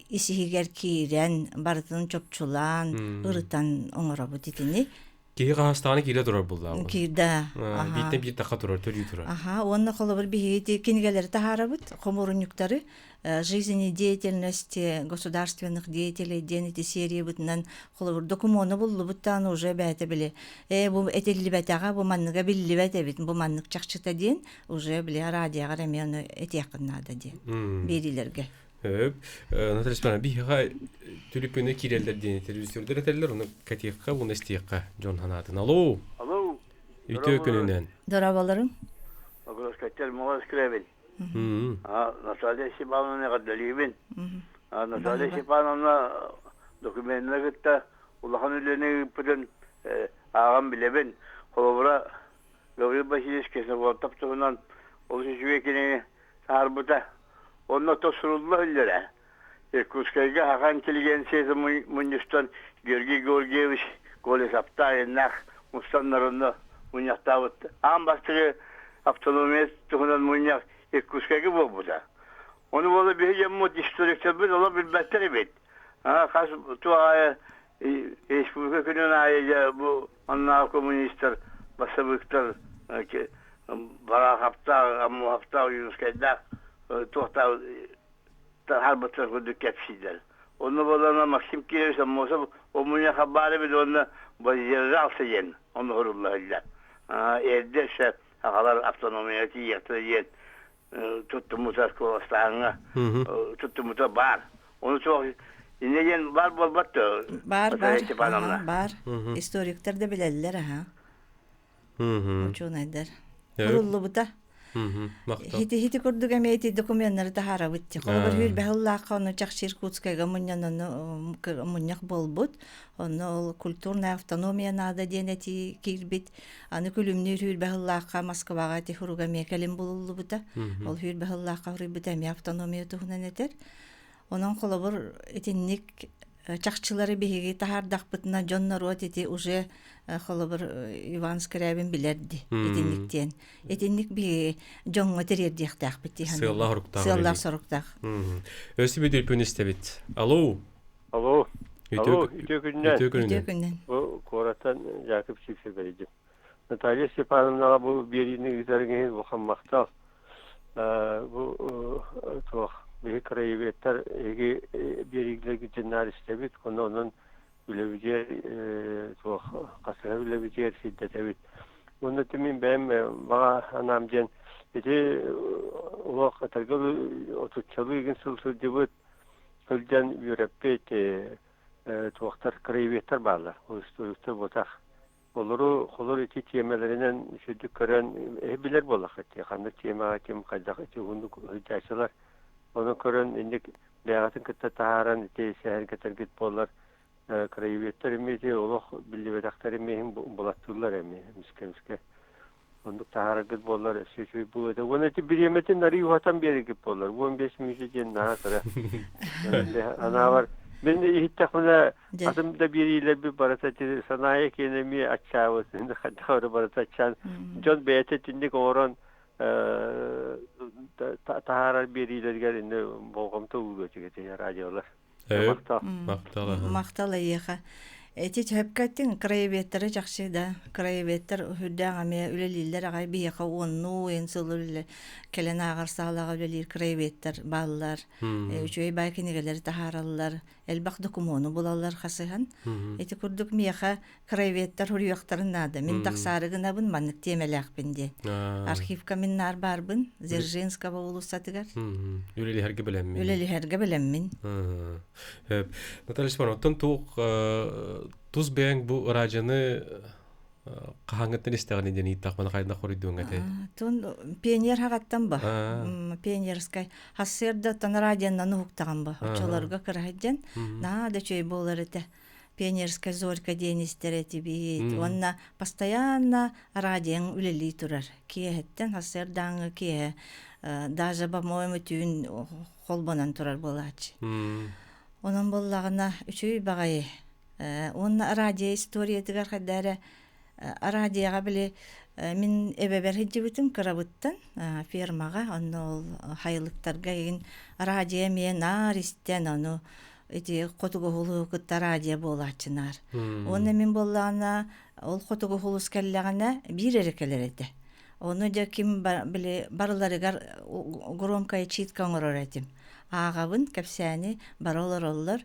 ис-иһигэр киирэн, барытын чопчулаан, ырытан оҥоробут итини. Киһи хаһастаҕына киирэ турар буллаабын. Киирдэ. Бииртэн биир тахха турар, төрүү турар. Аха, уонна холобур биһиги кинигэлэри таһаарабыт, хомуурунньуктары жизнедеятельности государственных деятелей диэн ити сериябытынан холобур докумуону буллубуттаан уже бэйэтэ били э бу этиллибэтэҕэ бу манныга биллибэт эбит бу маннык чахчыта диэн уже били радиоҕар эмиэ ону этиэххин наада диэн биэриилэргэ. Өп, Наталья Степановна, биһиэхэ түлүпүнү киирэллэр диэн телевизордар этэллэр, ону кэтиэххэ, уонна истиэххэ дьон санаатын. Алло! Алло! Үтүө күнүнэн. Дорооболорум. Огурскайтар Моҕол Скрябин. Наталья Степановна эҕэрдэлиибин. Наталья Степановна докуменнары кытта улахан үлэни ыыппытын ааҕан билэбин. Холобура, Гаврил Васильевич Кисловодов туһунан олус үчүгэй кинини таһаарбыта. Онно то сурулла иһиллэрэ. Иркутскайга Саха интеллигенцията мунньустан Георгий Георгиевич Колесовтаах мустаннар мунньахтаабыт. Аан бастакы автономия туһунан мунньах Иркутскайга буолбута. Ону буола биһи дьоммут историктарбыт олох билбэттэр эбит. Хас туох аайы республика күнүн аайы дьэ бу Оннооҕу коммунистар, бассабыыктар Бараахаптаах, Аммуһаптаах, Ойуунускайдаах туохтаах таһаарбыттар курдук кэпсииллэр. Онно буоллаҕына Максим Кирович Аммосов омуньаха баар эбит уонна воздержался диэн оҥоһулла сылдьар. Эрдэ өссө сахалар автономияҕа тиийиэхтэрэ диэн туттуммута куоластааһыҥҥа туттуммута баар. Ону суох инньэ диэн баар буолбат дуо? Баар, баар, баар. Историктар да билэллэр, аха. Учуонайдар. Уруллубута. Хити хити курдук эмиэ ити докуменнары таһаарабыт. Холобур сүүрбэ сыллаахха ону чахчы Иркутскайга мунньан мунньах буолбут. Онно ол культурная автономия наада диэн этии киирбит. Аны күлүмнүүр сүүрбэ сыллаахха Москваҕа ити суруга эмиэ кэлин булуллубута. Ол сүүрбэ сыллаахха суруйбута эмиэ автономия туһунан этэр. Онон холобур итинник чахчылары биһиги таһаардахпытына дьон норуот ити уже холобур Иван Скрябин билэрди итинник диэн. Итинник биһиги дьоҥҥо тириэрдиэхтээхпит дии Сыаллаах соруктаах. Сыаллаах соруктаах. Өссө bir күн истэбит. Алло. Алло. Алло, үтүө күнүнэн. Үтүө күнүнэн. Бу куораттан Жакып Сивцев бэрийдим. Наталья Степановнаҕа бу биэриини ыытарыҥ иһин улахан махтал. Бу туох биһи краеведтар эһиги биэриилэргитин наар истэбит, онон онон үлэбитигэр туох хасыһар үлэбитигэр сирдэтэбит. Уонна мин бэйэм баҕа санаам диэн ити олох этэргэ отуччалыы игин сыл сылдьыбыт сылдьан үөрэппит туохтар краеведтар бааллар. Устуруктар буотах. Олору холор ити тиэмэлэринэн сүрдүк көрөн эһи билэр буоллаххыт дии ханнык тиэмэҕэ ким хайдах ити уһуннук сылдьааччылар. Ону көрөн инник бэйэҕитин кытта таһааран ити сэһэргэтэргит буоллар краеведтар эмиэ ити олох биллибэтэхтэр эмиэ иһин булаттыыллар эмиэ эмискэ-эмискэ. Оннук таһаараргыт буоллар өссө үчүгэй буолуо этэ. Уонна ити бириэмэтин арыый уһатан биэрэргит буоллар. 15 мүнүүтэ диэн наһаа кыра. Анаабар мин иһиттэхпинэ атын да биэриилэрбит барыта ити санаайа киэнэ эмиэ аччаабыт. Хайдах эрэ барыта аччаан дьон бэйэтэ итинник оҥорон таһаарар биэриилэригэр иннэ болҕомто ууруо этигит радиолар. Махтал. Махтал эйиэхэ. Эти сөпкө эттиҥ, краеведтары чахчы да, краеведтар үрдээх эмиэ үлэлииллэр аҕай биһиэхэ уоннуу уон сыл үлэ кэлэн ааҕар саалаҕа үлэлиир краеведтар бааллар, үчүгэй баай кинигэлэри таһаараллар, элбэх докумуону булаллар хасыһан. Ити курдук миэхэ краеведтар суруйуохтарын наада. Мин тахсаары гынабын, маннык тиэмэлээхпин диэн. Архивка мин наар баарбын, Дзержинского уулуссатыгар. Үлэлиһэргэ бэлэммин. Үлэлиһэргэ бэлэммин. Наталья Степановна, оттон туох тус бэйэҥ бу ыраадьаны хаһааҥҥыттан истэҕин диэн ыйыттахпына хайдах хоруйдуоҥ этэй? Тун пионер хаҕаттан ба. Пионерскай. Хассыарда оттон радионан уһуктаҕын ба. Оччолорго кыраһыдьан наһаа да үчүгэй буолар этэ. Пионерская зорька диэн истэр этибит. Уонна постоянно радиоҥ үлэлии турар. Киэһэттэн хассыардааҥҥы киэһэ даже по-моему түүн холбонон турар буолааччы. Онон буоллаҕына үчүгэй баҕайы. Уонна радио историятыгар хайда эрэ радиоҕа били мин эбэбэр сылдьыбытым кырабыттан фермаҕа онно ол хайылыктарга игин радио эмиэ наар истэн ону ити хотугу улууһу кытта радио буолааччы наар. Уонна мин буоллаҕына ол хотугу улуус кэллэҕинэ биир эрэ кэлэр этэ. Ону дьэ ким били барыларыгар громкая читка оҥорор этим. Ааҕабын, кэпсээни бары олороллор.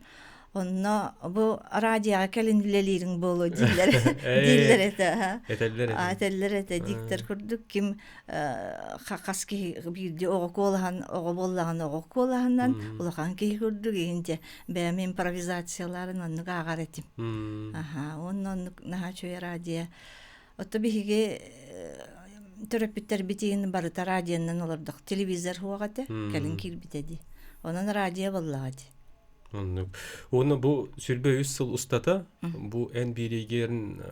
Онно бу радиоҕа кэлин үлэлиириҥ буолуо дииллэр дииллэр этэ. Этэллэр этэ. Этэллэр этэ. Диктор курдук ким хас киһи биирдии оҕо куолаһан оҕо буоллаҕына оҕо куолаһынан улахан киһи курдук иһин дьэ бэйэм импровизацияларын оннук ааҕар этим. Аха, уонна оннук наһаа үчүгэй радио Отто биһиги төрөппүттэрбитин барыта радионан олордох. Телевизор суох этэ, кэлин киирбитэ дии. Онон радио буоллаҕа дии. Оннук. Уонна бу сүрбэ үс сыл устата бу эн биэриигэрин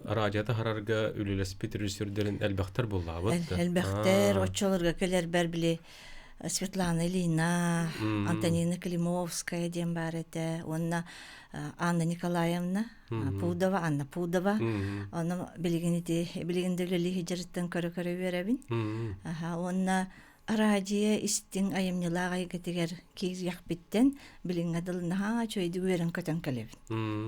радио таһарарга үлэлэспит режиссердэрин элбэхтэр буоллаабыт. Элбэхтэр, оччолорго кэлэрбэр били Светлана Ильина, Антонина Климовская диэн баар этэ уонна Анна Николаевна Пудова, Анна Пудова. Ону билигин ити билигин да үлэлии сылдьарыттан көрө-көрө үөрэбин. Аха, уонна араадьыйа истиҥ айымньылаах эйгэтигэр киириэхпиттэн билиҥҥэ дылы наһаа үчүгэйдик үөрэн-көтөн кэлэбин.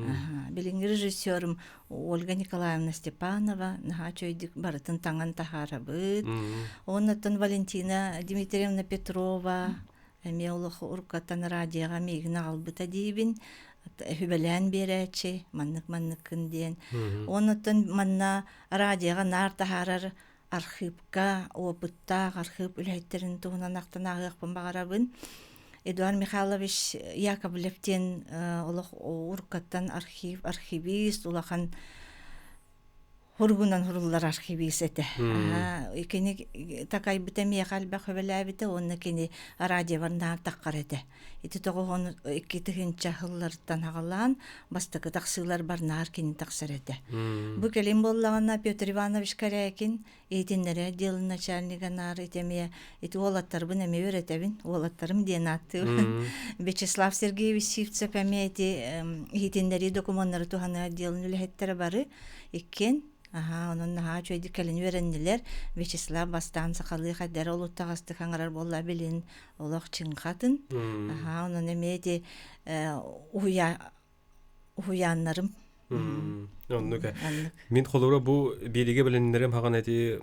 Аха, билиҥҥи режиссерум Ольга Николаевна Степанова наһаа үчүгэйдик барытын таҥан таһаарабыт. Оннуттан Валентина Дмитриевна Петрова эмиэ олох уруккаттан радиоҕа миигин аҕалбыта диибин. Үбэлээн биэрээччи, маннык-манныккын диэн. Оннуттан манна радиоҕа наар таһаарар архыыпка опыттаах архыып үлэһиттэрин туһунан ахтан ааһыахпын баҕарабын. Эдуард Михайлович Яковлев диэн олох уруккаттан архив, архивист, улахан Һургунан һуруллар архивист этэ. Кини такайбыта миэхэ элбэх үбэлээбитэ уонна кини радиобар наар таххар этэ. Ити тоҕуһун икки тыһыынча сылларыттан аҕалаан бастакы тахсыыларбар наар кини тахсар этэ. Бу кэлин буоллаҕына Петр Иванович Корякин иһитиннэрэр отделын начальнига наар ити эмиэ ити уолаттарбын эмиэ үөрэтэбин уолаттарым диэн ааттыыбын. Вячеслав Сергеевич Сивцев эмиэ ити иһитиннэрии докумуоннары туһаныы отделын үлэһиттэрэ бары Иккиэн аһаа онон наһаа үчүгэйдик кэлин үөрэннилэр. Вячеслав бастаан сахалыы хайдары олуттаҕастык аҥарар буолла билин олох чыҥхатын. Аһаа онон эмиэ ити уһуйа уһуйааннарым. Оннук. Мин холобура бу биэриигэ бэлэмнэрим хаҕан эти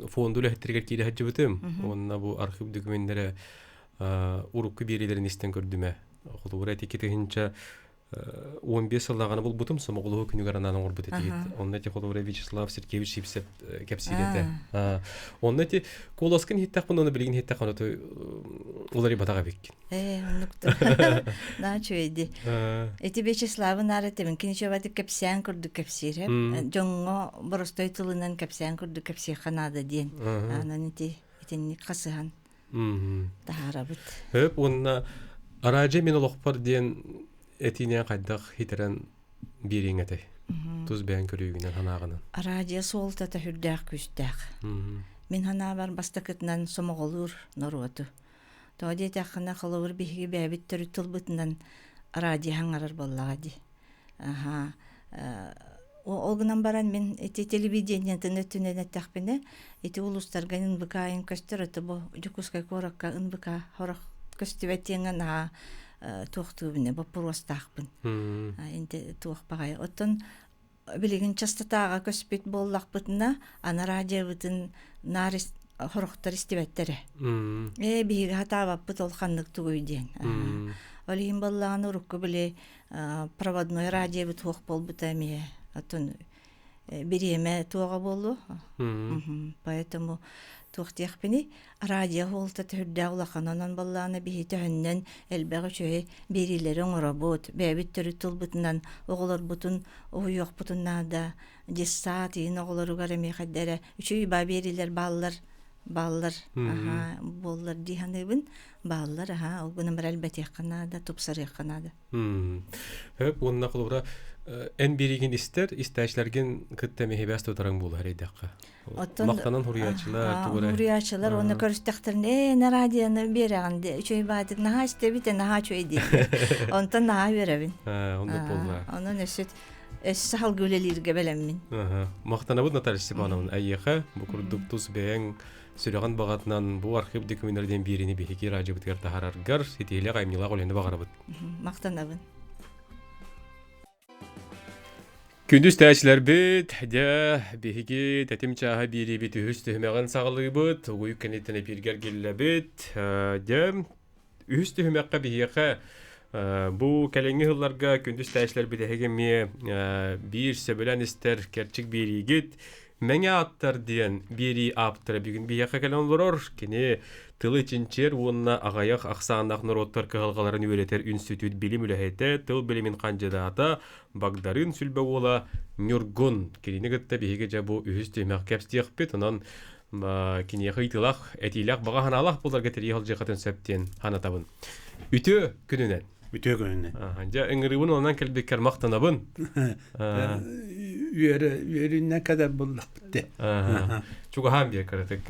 фонду үлэһиттэригэр киирэ сылдьыбытым. Уонна бу архив документэрэ урукку биэриилэрин истэн көрдүмэ. Холобура ити тыһыынча 15 сыллааҕына булбутум Сомоҕолоһуу күнүгэр анаан оҥорбут этигит. Онно ити холобура Вячеслав Сергеевич Сивцев кэпсиир этэ. Онно ити куоласкын иһиттэхпин уонна билигин иһиттэхпин ото уларыйбатах эбиккин. Ээ, оннуктур. Наһаа үчүгэйди. Ити Вячеславы наар этебин. Кини чөбатык кэпсээн курдук кэпсиир. Дьоҥҥо боростой тылынан кэпсээн курдук кэпсиэххэ наада диэн. Анан ити итинник хасыһан таһаарабыт. Хөп уонна Араадьа мин олохпор диэн этиинэн хайдах хитэрэн биэриэҥ этэй? Тус бэйэҥ көрүүгүнэн санааҕынан. Араадьыйа суолтата сүрдээх күүстээх. Мин санаабар бастакытынан сомоҕолуур норуоту. Тоҕо диэтэххинэ, холобур, биһиги бэйэбит төрүт тылбытынан араадьыйа хаҥарар буоллаҕа дии. Аһаа, ол гынан баран мин ити телевидениетын өттүнэн эттэхпинэ, ити улуустарга НБК айан көстөр, это бу Дьокуускай куоракка НБК сорох көстүбэт диэҥҥэ наһаа туохтуубун боппуруостаахпын. Туох баҕайы. Оттон билигин частотааҕа көспүт буоллахпытына, аны радиобытын наар хорохтор истибэттэрэ. Ээ, биһиги хатаабаппыт ол ханнык тугуй диэн. Ол иһин буоллаҕына урукку били проводной радиобыт суох буолбута эмиэ. Оттон бириэмэ туоҕа буолуо. Поэтому туох диэхпиний, радио суолта төрдээх улахан онон буоллаҕына биһи төһөннөн элбэх үчүгэй биэриилэри оҥоробут, бэйэбит төрүт тылбытынан оҕолорбутун уһуйуохпутун наада. Дьыссаат иһин оҕолоругар эмиэ хайда эрэ үчүгэй баа биэриилэр бааллар бааллар аһаа буоллар дии саныыбын бааллар аһаа ол гынан баран элбэтиэххэ наада тупсарыахха наада Хөп уонна холобура эн биэриигин истэр, истээчилэргин кытта эмиэ тутарыҥ буолар эйдэххэ. Оттон Махтанан хуруйааччылар тугу хуруйааччылар уонна көрүстэхтэринэ ээ радионы биэрэҕин де үчүгэй баатык наһаа истэбит наһаа үчүгэй дииллэр. Онтон наһаа үөрэбин. Оннук буолла. Онон өссө өссө салгыы үлэлииргэ бэлэммин. Махтанабыт Наталья Степановна эйиэхэ бу курдук тус бэйэҥ сүрэҕин баҕатынан бу архив документар диэн биэриини биһиги радиобытыгар таһаараргар ситиһиилээх айымньылаах үлэни баҕарабыт. Махтанабын. Күндү истээччилэрбит, дьэ, биһиги тэтим чааһа биэриибит үһүс түһүмэҕин саҕалыыбыт, угуйук кэнниттэн эпииргэ эргиллэбит. Дьэ, үһүс түһүмэххэ биһиэхэ бу кэлиҥҥи сылларга күндү истээччилэрбит эһиги эмиэ биир сөбүлээн истэр кэрчик биэриигит Мэҥэ ааттар диэн биэрии ааптара бүгүн биһиэхэ кэлэн олорор. Кини тылы чинчийэр уонна аҕыйах ахсааннаах норуоттар кыһалҕаларын үөрэтэр үнстүтүүт билим үлэһитэ, тыл билимин хандьыдаата Багдарыын Сүлбэ уола Ньургун. Кинини кытта биһиги дьэ бу үһүс түһүмэх кэпсиэхпит. Онон киниэхэ ыйытыылаах, этиилээх, баҕа санаалаах буоларга тэрийэ сылдьыаххытын сөп диэн санатабын. Үтүө күнүнэн! Үтүө күнүнэн. Дьэ, ыҥырыыбын онон кэлбиккэр махтанабын. Үөрэ, үөрүүннэн кадar буллахпыт де. Чугаһаан биэр кыратык.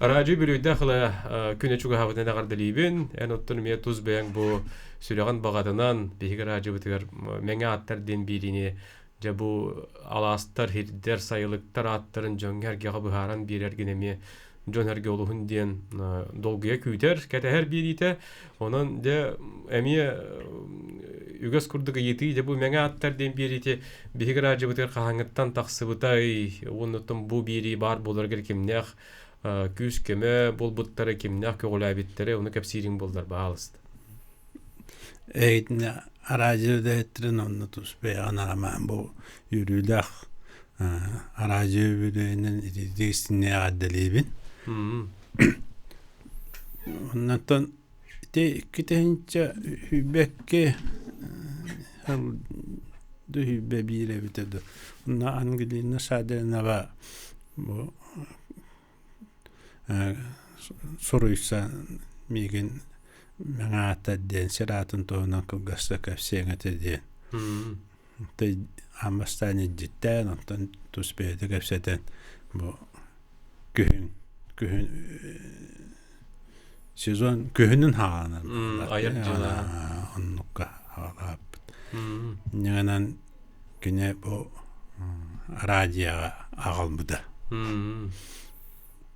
Радио бүлүйдэх ыла күнэ чугаһаабытын эҕэрдэлиибин. Эн оттон эмиэ тус бэйэҥ бу сүрэҕин баҕатынан биһиги радиобытыгар мэҥэ ааттар диэн биэриини дьэ бу алаастар, хирдэр, сайылыктар ааттарын дьоҥҥо-сэргэҕэ быһааран биэрэргин эмиэ дьон-сэргэ олуһун диэн долгуйа күүтэр, кэтэһэр биэриитэ. Онон дьэ эмиэ үгэс курдук ыйытыы дьэ бу мэҥэ ааттар диэн биэриити биһиги радиобытыгар хаһааҥҥыттан тахсыбытай уонна бу биэрии баар буоларыгар кимнээх күүс-көмө буолбуттара, кимнээх көҕүлээбиттэрэ ону кэпсиириҥ буоллар баһаалыста. Эйитинэ араадьыйа үлэһиттэрин онно тус бэйэҕин арамаан бу үөрүүлээх араадьыйа үбүлүөйүнэн итиитик истиҥник эҕэрдэлиибин. Оннотон ити икки тыһыынча сүүрбэкки сыл сүүрбэ биир эбитэ дуу. Онно Ангелина Шадринова бу суруйса миигин Мэҥэ ааттар диэн сир аатын туһунан кылгастык кэпсиэҥ этэ диэн. Аан бастаан илдьиттээн, онтон тус бэйэтэ кэпсэтэн бу күһүн күһүн сезон күһүнүн хааланар айар дьыла оннукка хаалааппыт. Ньыгынан кини бу радиоҕа аҕалбыта.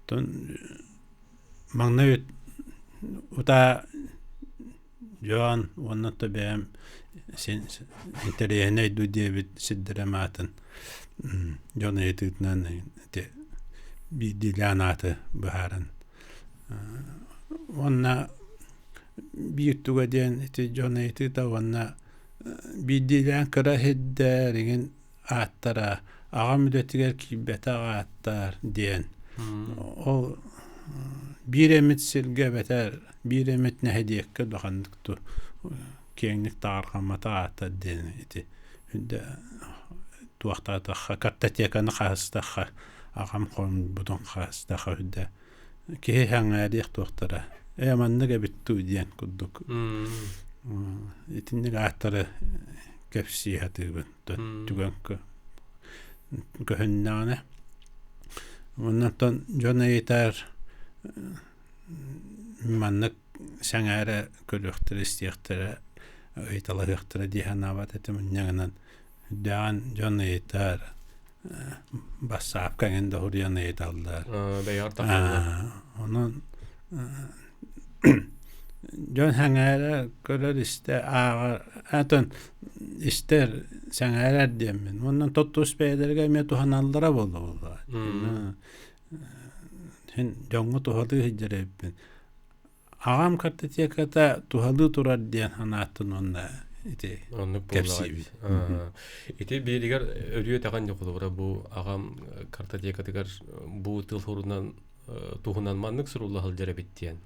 Тон маҥнай утаа дьон уонна то бэйэм син интэриэһинэй дуу диэбит сирдэрим аатын дьон ыйытыытынан ити биирдиилээн ааты быһааран уонна биир туга диэн ити дьон ыйытыыта уонна биирдиилээн кыра сирдэр игин ааттара аҕам үлэтигэр киирбэтэх ааттар диэн ол биир эмит сиргэ эбэтэр биир эмит нэһилиэккэ улаханнык киэҥник таҕарҕамматах ааттар диэн ити туохтаатахха картотеканы хаһыстахха аҕам хомуйбутун хаһыстахха үрдэ киһи сэҥээриэх туохтара ээ маннык эбит дуу диэн курдук итинник ааттары кэпсии сатыыбын түгэн көһүннэҕинэ оннуттан дьон ыйытар маннык сэҥээрэ көрүөхтэрэ истиэхтэрэ ыйыталаһыахтара дии санаабат этим инньэ гынан үрдээҕин дьон ыйытар бассаапка эҥин да суруйан ыйыталлар бэйэҕэр тахаллар онон Дьон сэҥээрэ көрөр истэ ааҕар атын истэр сэҥээрэр диэммин. Уонна тус бэйэлэригэр эмиэ туһаналлара буолла буоллаҕа. Син дьоҥҥо туһалыы сылдьар эбиппин. Аҕам картотеката туһалыы турар диэн санааттан уонна ити Оннук буоллаҕа кэпсиибит. Ити биэригэр өрүү этэҕин холобура бу аҕам картотекатыгар бу тыл сурунан туһунан маннык сурулла сылдьар эбит диэн.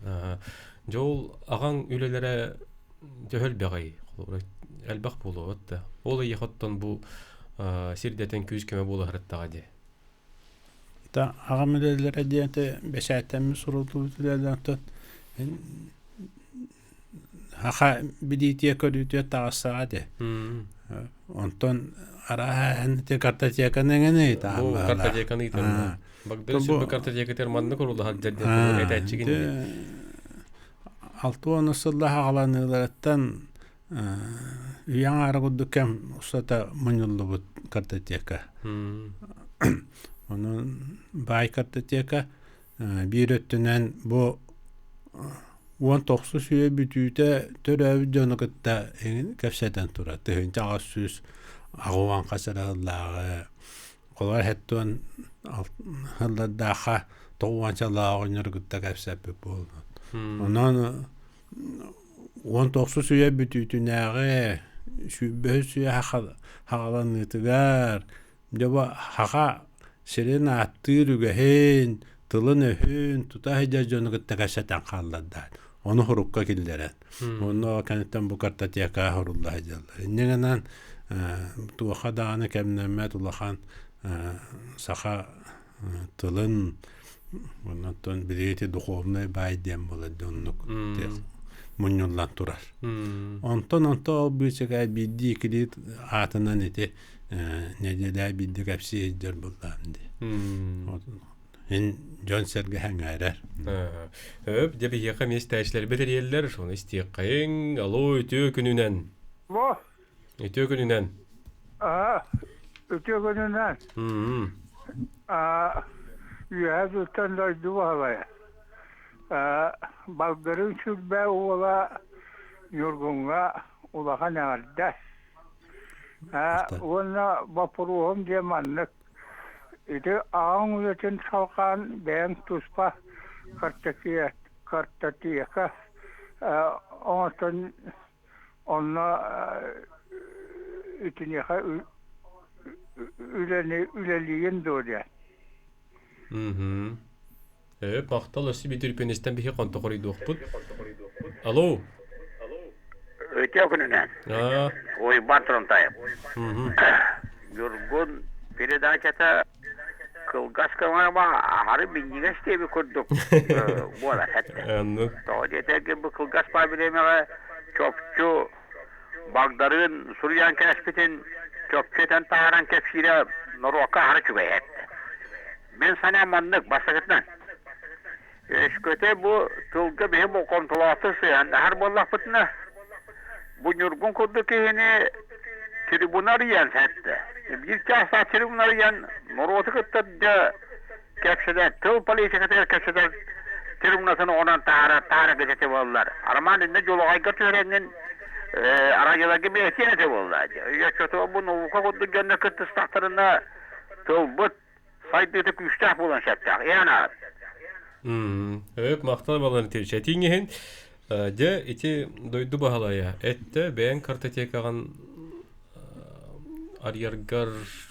Дьэ ол аҕаҥ үлэлэрэ төһө элбэҕий? Холобура элбэх буолуо да. Ол эйиэхэ оттон бу сирдэтэн күүс-көмө буола сырыттаҕа дии. Та аҕам үлэлэрэ диэн бэчээттэммит суруллубут үлэлэртэн Саха билиитиэ көрүүтүө таҕыстаҕа ди. Онтон арааһа эн ити картотеканы эҥин ыйытаҕын Бу картотеканы ыйытан. Багдыр сүрбэ картотекатыгар маннык урулаһар дьэрдэн этээччигин 60 сылла хаҕаланыыларыттан үйэ аҥаара курдук кэм устата мунньуллубут картотека. Онон баай картотека биир өттүнэн бу 19 үйэ бүтүүтэ төрөөбүт дьону кытта кэпсэтэн турар. 1880 хас эрэ сыллааҕы холобур хэттуон сыллардаахха тоҕуончалаах оҕонньору кытта кэпсэппит буоллун. Онон 19 үйэ бүтүүтүнээҕи сүүрбэһис үйэ хаҕаланыытыгар Дьэ бу саха сирин ааттыыр үгэһин, тылын-өһүн тута сылдьар дьону кытта кэпсэтэн хааллардаат, ону сурукка киллэрэн, онно кэнниттэн бу картотекаҕа сурулла сылдьаллар. Инньэ гынан туохха даҕаны кэмнэммэт улахан саха тылын оннуттан билиги духовнай баай диэн буолар дьэ оннук мунньуллан турар. Онтон онто ол быычыкай биирдии иккилии аатынан ити нэдиэлэ биирдэ кэпсии сылдьар буоллаҕым дии. Ин дьон-сэргэ сэҥээрэр. Өп, дьэ биһиэхэ эмиэ истээччилэрбит эрийэллэр, ону истиэххэйиҥ. Алло, үтүө күнүнэн. Алло. Үтүө күнүнэн. Аа, үтүө күнүнэн. Аа, үөһээ Бүлтэн дойду баһылайа. Аа, Балгырын Сүлбэ уола Ньургуҥҥа улахан эҕэрдэ. Уонна боппуруоһум диэн маннык. Ити аҕаҥ үлэтин салҕаан бэйэҥ туспа картотека оҥостон онно итиниэхэ үлэни үлэлиигин дуо диэн. Ээ, махтал өссө биир түрпүөнүстэн биһи хонто хоруйдуохпут. Алло. Үтүө күнүнэн. Уйбаан Турантаев. Ньургун передачата кылгас көҥөмө аһары минньигэс диэби курдук буолар этэ. Тоҕо диэтэргэ бу кылгас бириэмэҕэ чопчу Багдарыын суруйан кээспитин чопчу этэн таһааран кэпсиирэ норуокка аһары үчүгэй этэ. Мин санаам маннык, бастакытынан, өскөтө бу тылга биһи болҕомтолоохтук сыһыаннаһар буоллахпытына, бу Ньургун курдук киһини трибуна арыйан сэттэ. Биир чаастаах трибуна арыйан норуоту кытта дьэ кэпсэтэр, тыл политикатыгар кэпсэтэр трибунатын оҥорон таһаара таһаара этэ буоллар. Роман иннэ дьулаҕайга түһэрэҥҥин арадьыларга бэйэтиэн этэ буолла. Оччотугар бу наука курдук дьонно кыттыстахтарына тылбыт сайдыыта күүстээх буолуон сөптөөх. Иһэн аат. Өп, махтал Валентинович. Этииҥ иһин, дьэ, ити дойду баһылайа эттэ, бэйэҥ картотекаҕын арыйаргар,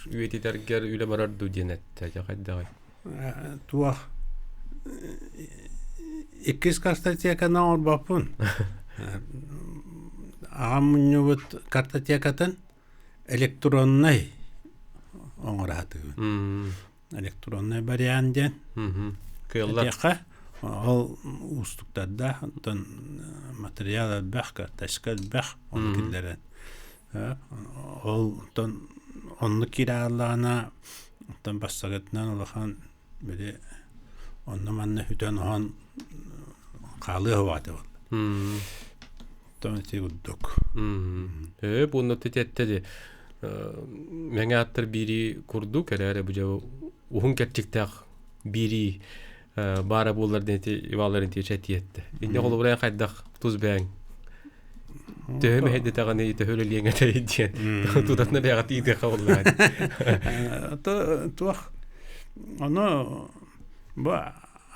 үйэтитэргэр үлэ барар дуу диэн эттэ. Дьэ, хайдаҕый? Туох иккис картотеканы оҥорбоппун. Аҕам мунньубут картотекатын электроннай оҥоро сатыыбын. Электроннай вариант диэн. Кыаллар. Этиэххэ, ол уустуктардаах, оттон материал элбэх, карточка элбэх, ону киллэрэн. Ол оттон оннук киирэ оттон бастакытынан улахан били онно-манна сүтэн-оһон хаалыа суоҕа буолла. Оттон ити курдук. Ээ, бу онно тэтэтте де мэҥэ аттар биирии курдук эрээри бу дьэ уһун кэрчиктээх биирии. баара буоллар диэн ити Иван Ларентьевич этиэтте. Инне холобура хайдах тус бэйэҥ төһө мэһэйдэтэҕиний, төһө үлэлиэҥ этэй диэн тутатына бэйэҕэ тиийдиэххэ буоллаҕа. Туох ону бу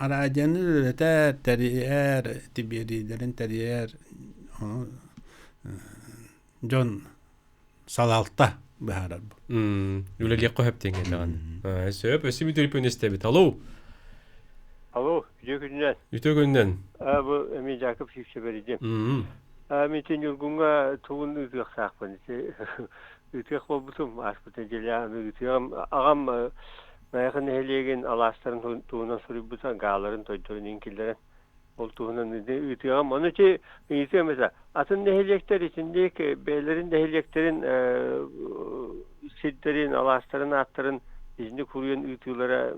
араадьыйаны үлэлэтэр, тэрийэр, тибиэриилэрин тэрийэр дьон салалта быһаарар бу. Үлэлиэххэ сөп диэн кэллэҕин. Сөп, өссө bir төлөпүөн истэбит. Алло. Алло, үтүө күнүнэн. Үтүө күнүнэн. Бу эми Жаков Сивцев диэн. Мин ити Ньургуҥҥа тугун ыытыахтаахпын. Ити ыытыах буолбутум, ааспыт нэдиэлэ аны ыытыаҕым. Аҕам Найахы нэһилиэгин алаастарын туһунан суруйбута, гааларын, тойдорун иҥ киллэрэн. Ол туһунан ыытыаҕым. Ону ити ыйытыам этэ. Атын нэһилиэктэр итинник бэйэлэрин нэһилиэктэрин сирдэрин, алаастарын ааттарын итинник суруйан ыытыылара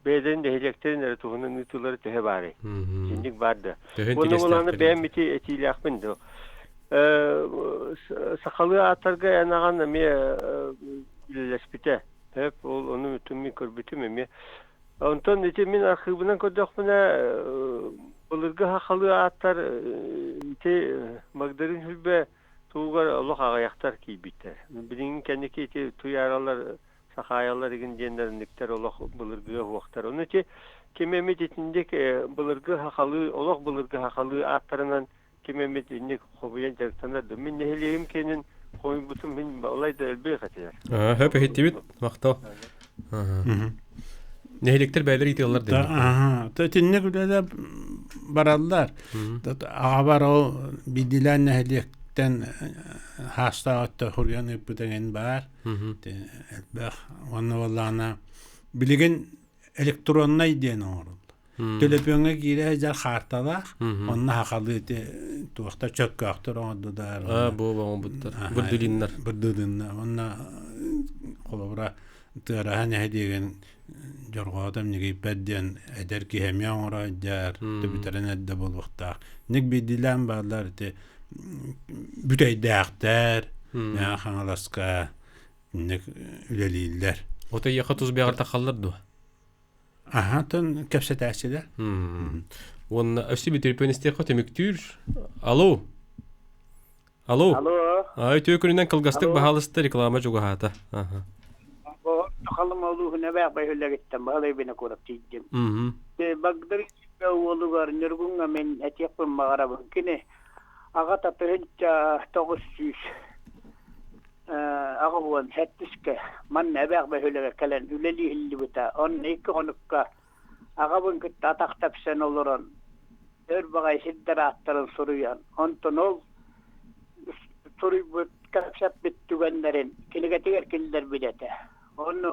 бэйэлэрин нэһилиэктэрин эрэ туһунан ыытыылара төһө баарый? Итинник баар да. Уонна буланы бэйэм ити этиилээхпин да. Сахалыы ааттарга эн аҕан эмиэ үлэлэспитэ. Хөп, ол ону мин көрбүтүм эмиэ. Онтон ити мин архыыбынан көрдөхпүнэ, былыргы сахалыы ааттар ити Магдалин Сүлбэ туһугар олох аҕыйахтар киирбиттэр. Билигин кэнники ити туйааралар, сахаайалар игин диэннэр инниктэр олох былыргыга уһуохтар. Ону ити ким эмит итинник былыргы сахалыы, олох былыргы сахалыы ааттарынан ким эмит инник хобуйан дьарыктанар да. Мин нэһилиэгим киэнин хомуйбутум мин балай да элбэх этилэр. Хөп иһиттибит. Махтал. Нэһилиэктэр бэйэлэр ыытыаллар Да, аха. То итинник үлэлэр бараллар. Аҕабар ол биирдиилээн нэһилиэктэн хаастаах өттө хуруйан ыыппыт эҥин баар. Элбэх. Уонна буоллаҕына билигин электроннай диэн оҥороллор. Төлөпүөҥҥэ киирэ сылдьар хаарталаах, онно сахалыы ити туохта чөккөөхтөр оҥордулар. Аа, бу оҥорбуттар. Бырдылиннар. Бырдылиннар. Онно холобура Тыараһа нэһилиэгин Дьорҕоотом Ньыгыйпэт диэн эдэр киһи эмиэ оҥоро сылдьар, бүтэрэн эрдэ буолуохтаах. Ник биирдиилээн бааллар ити бүтэйдээхтэр, Мэҥэ Хаҥаласка инник үлэлииллэр. Ото эйиэхэ тус бэйэҕэр тахаллар дуо? Аха, тон кэпсэтээччилэр. Уонна өссө бүтүрпүөн истиэххэ түмүктүүр. Алло. Алло. Алло. Ай үтүө күнүнэн кылгастык баһаалыста реклама чугаһаата. Аха. Халым олуһуна бээх бөһүлэгиттэн баһылай Винокуров тиийдим. Багдар уолугар Ньургуҥҥа мин этиэхпин баҕарабын. Кини аҕата 1900 87-искэ манна эбээх бөһүөлэгэр кэлэн үлэлии иһиллибитэ. Онно икки хонукка аҕабын кытта атах тэпсэн олорон өр баҕайы сирдэр ааттарын суруйан, онтон ол суруйбут, кэпсэппит түгэннэрин кинигэтигэр киллэрбит этэ. Онно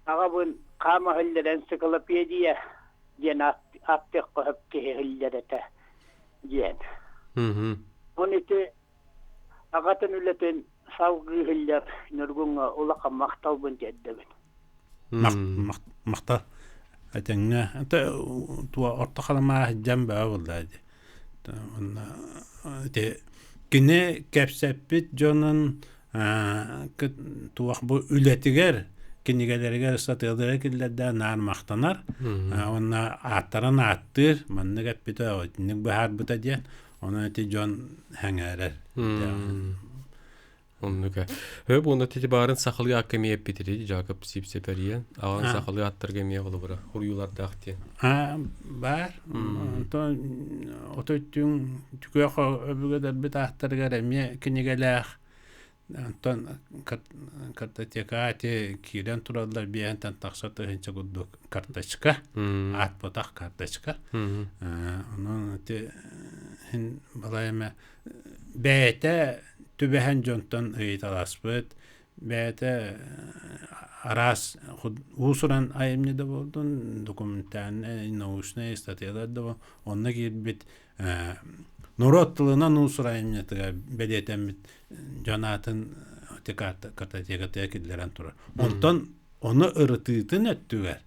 аҕабын хаама иһиллэр энциклопедия диэн ааттыахха сөп киһи иһиллэр этэ диэн. Оны ити Аҕатын үлэтин салгыы иһиллэр Ньургуҥҥа улахан махталбын тиэрдэбин. Махтал этэҥҥэ туо орто халамаа сылдьан баа буолла дии. Онно ити кини кэпсэппит дьонун туох бу үлэтигэр кинигэлэригэр ыстатыйалара киллэрдэ наар махтанар уонна ааттарын ааттыыр маннык эппитэ итинник быһаарбыта диэн Онон ити дьон сэҥээрэр. Оннук. Хөп уонна ити баарын сахалыы аакка эмиэ эппитири Жакоб Сипсепериен. Аҕаҥ сахалыы ааттарга эмиэ холобура хуруйуулардаах диэн. А баар. Онтон отой түҥ түкүөх өбүгэлэрбит ааттарыгар эмиэ кинигэлээх Онтон картотека ити киирэн тураллар биэһэнтэн тахса тыһыынча курдук карточка, аат ботах карточка. Онон ити иһин балай эмэ бэйэтэ түбэһэн дьонтон ыйыталаспыт, бэйэтэ араас уус-уран айымньы да буолдун, документальнай, научнай статьялар да онно киирбит норуот тылынан уус-уран айымньытыгар бэлиэтэммит дьон аатын картотекатыгар киллэрэн турар. Онтон ону ырытыытын өттүгэр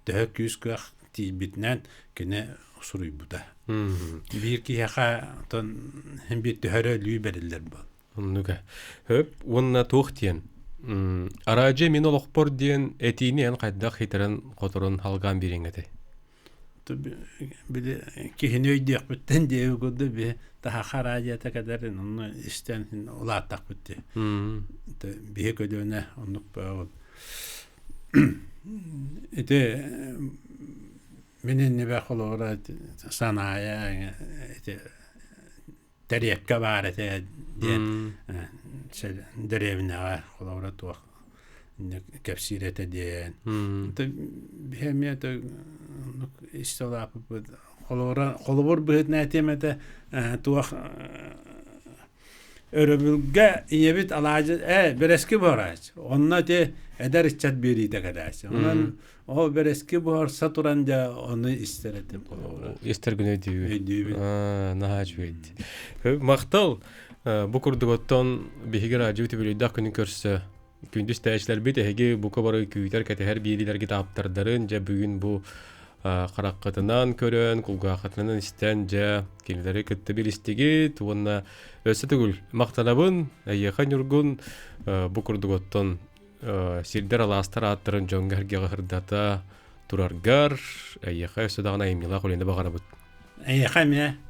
төһө күүс-кыах тиийбитинэн кини суруйбута. Биир киһиэхэ онтон биир төһө эрэ өлүү бэриллэр буол. Оннуга. Хөп уонна туох диэн. Араадьыйа мин олохпор диэн этиини эн хайдах хитэрэн-хоторон халгаан биэриэҥ этэй? Били киһини өйдүөхпүттэн диэби курдук би таһаха араадьыйата кэлэрин онно истэн улааттахпыт дии. Биһи көлүөнэ оннук бөҕө. Ити мин иннибэ холобура санаайа ити тэриэккэ баар этэ диэн дэриэбинэҕэ холобура туох кэпсиир этэ диэн. Биһи эмиэ истэ улааппыппыт. Холобура холобур быһыытынан этиэм этэ туох өрөбүлгэ ийэбит алаадьы ээ бэрэски буһарааччы. Онно ити эдэр ыччат биэриитэ кэлээччи. Онон ол бэрэски буһарса туран дьэ ону истэр этим холобура. Истэр гына өйдүүбүн. Өйдүүбүн. Наһаа үчүгэй. Махтал. Бу курдук оттон биһиги радио үбүлүөйдээх күнүн көрсө күндү истээччилэрбит эһиги бука бары күүтэр кэтэһэр биэриилэргит ааптардарын дьэ бүгүн бу хараххытынан көрөн, кулгааххытынан истэн дьэ кинилэри кытта билистигит уонна өссө төгүл махтанабын эйиэхэ Ньургун бу курдук оттон сирдэр алаастар ааттарын дьоҥҥо эргэҕэ сырдата тураргар эйиэхэ өссө даҕаны айымньылаах үлэни баҕарабыт. Эйиэхэ эмиэ.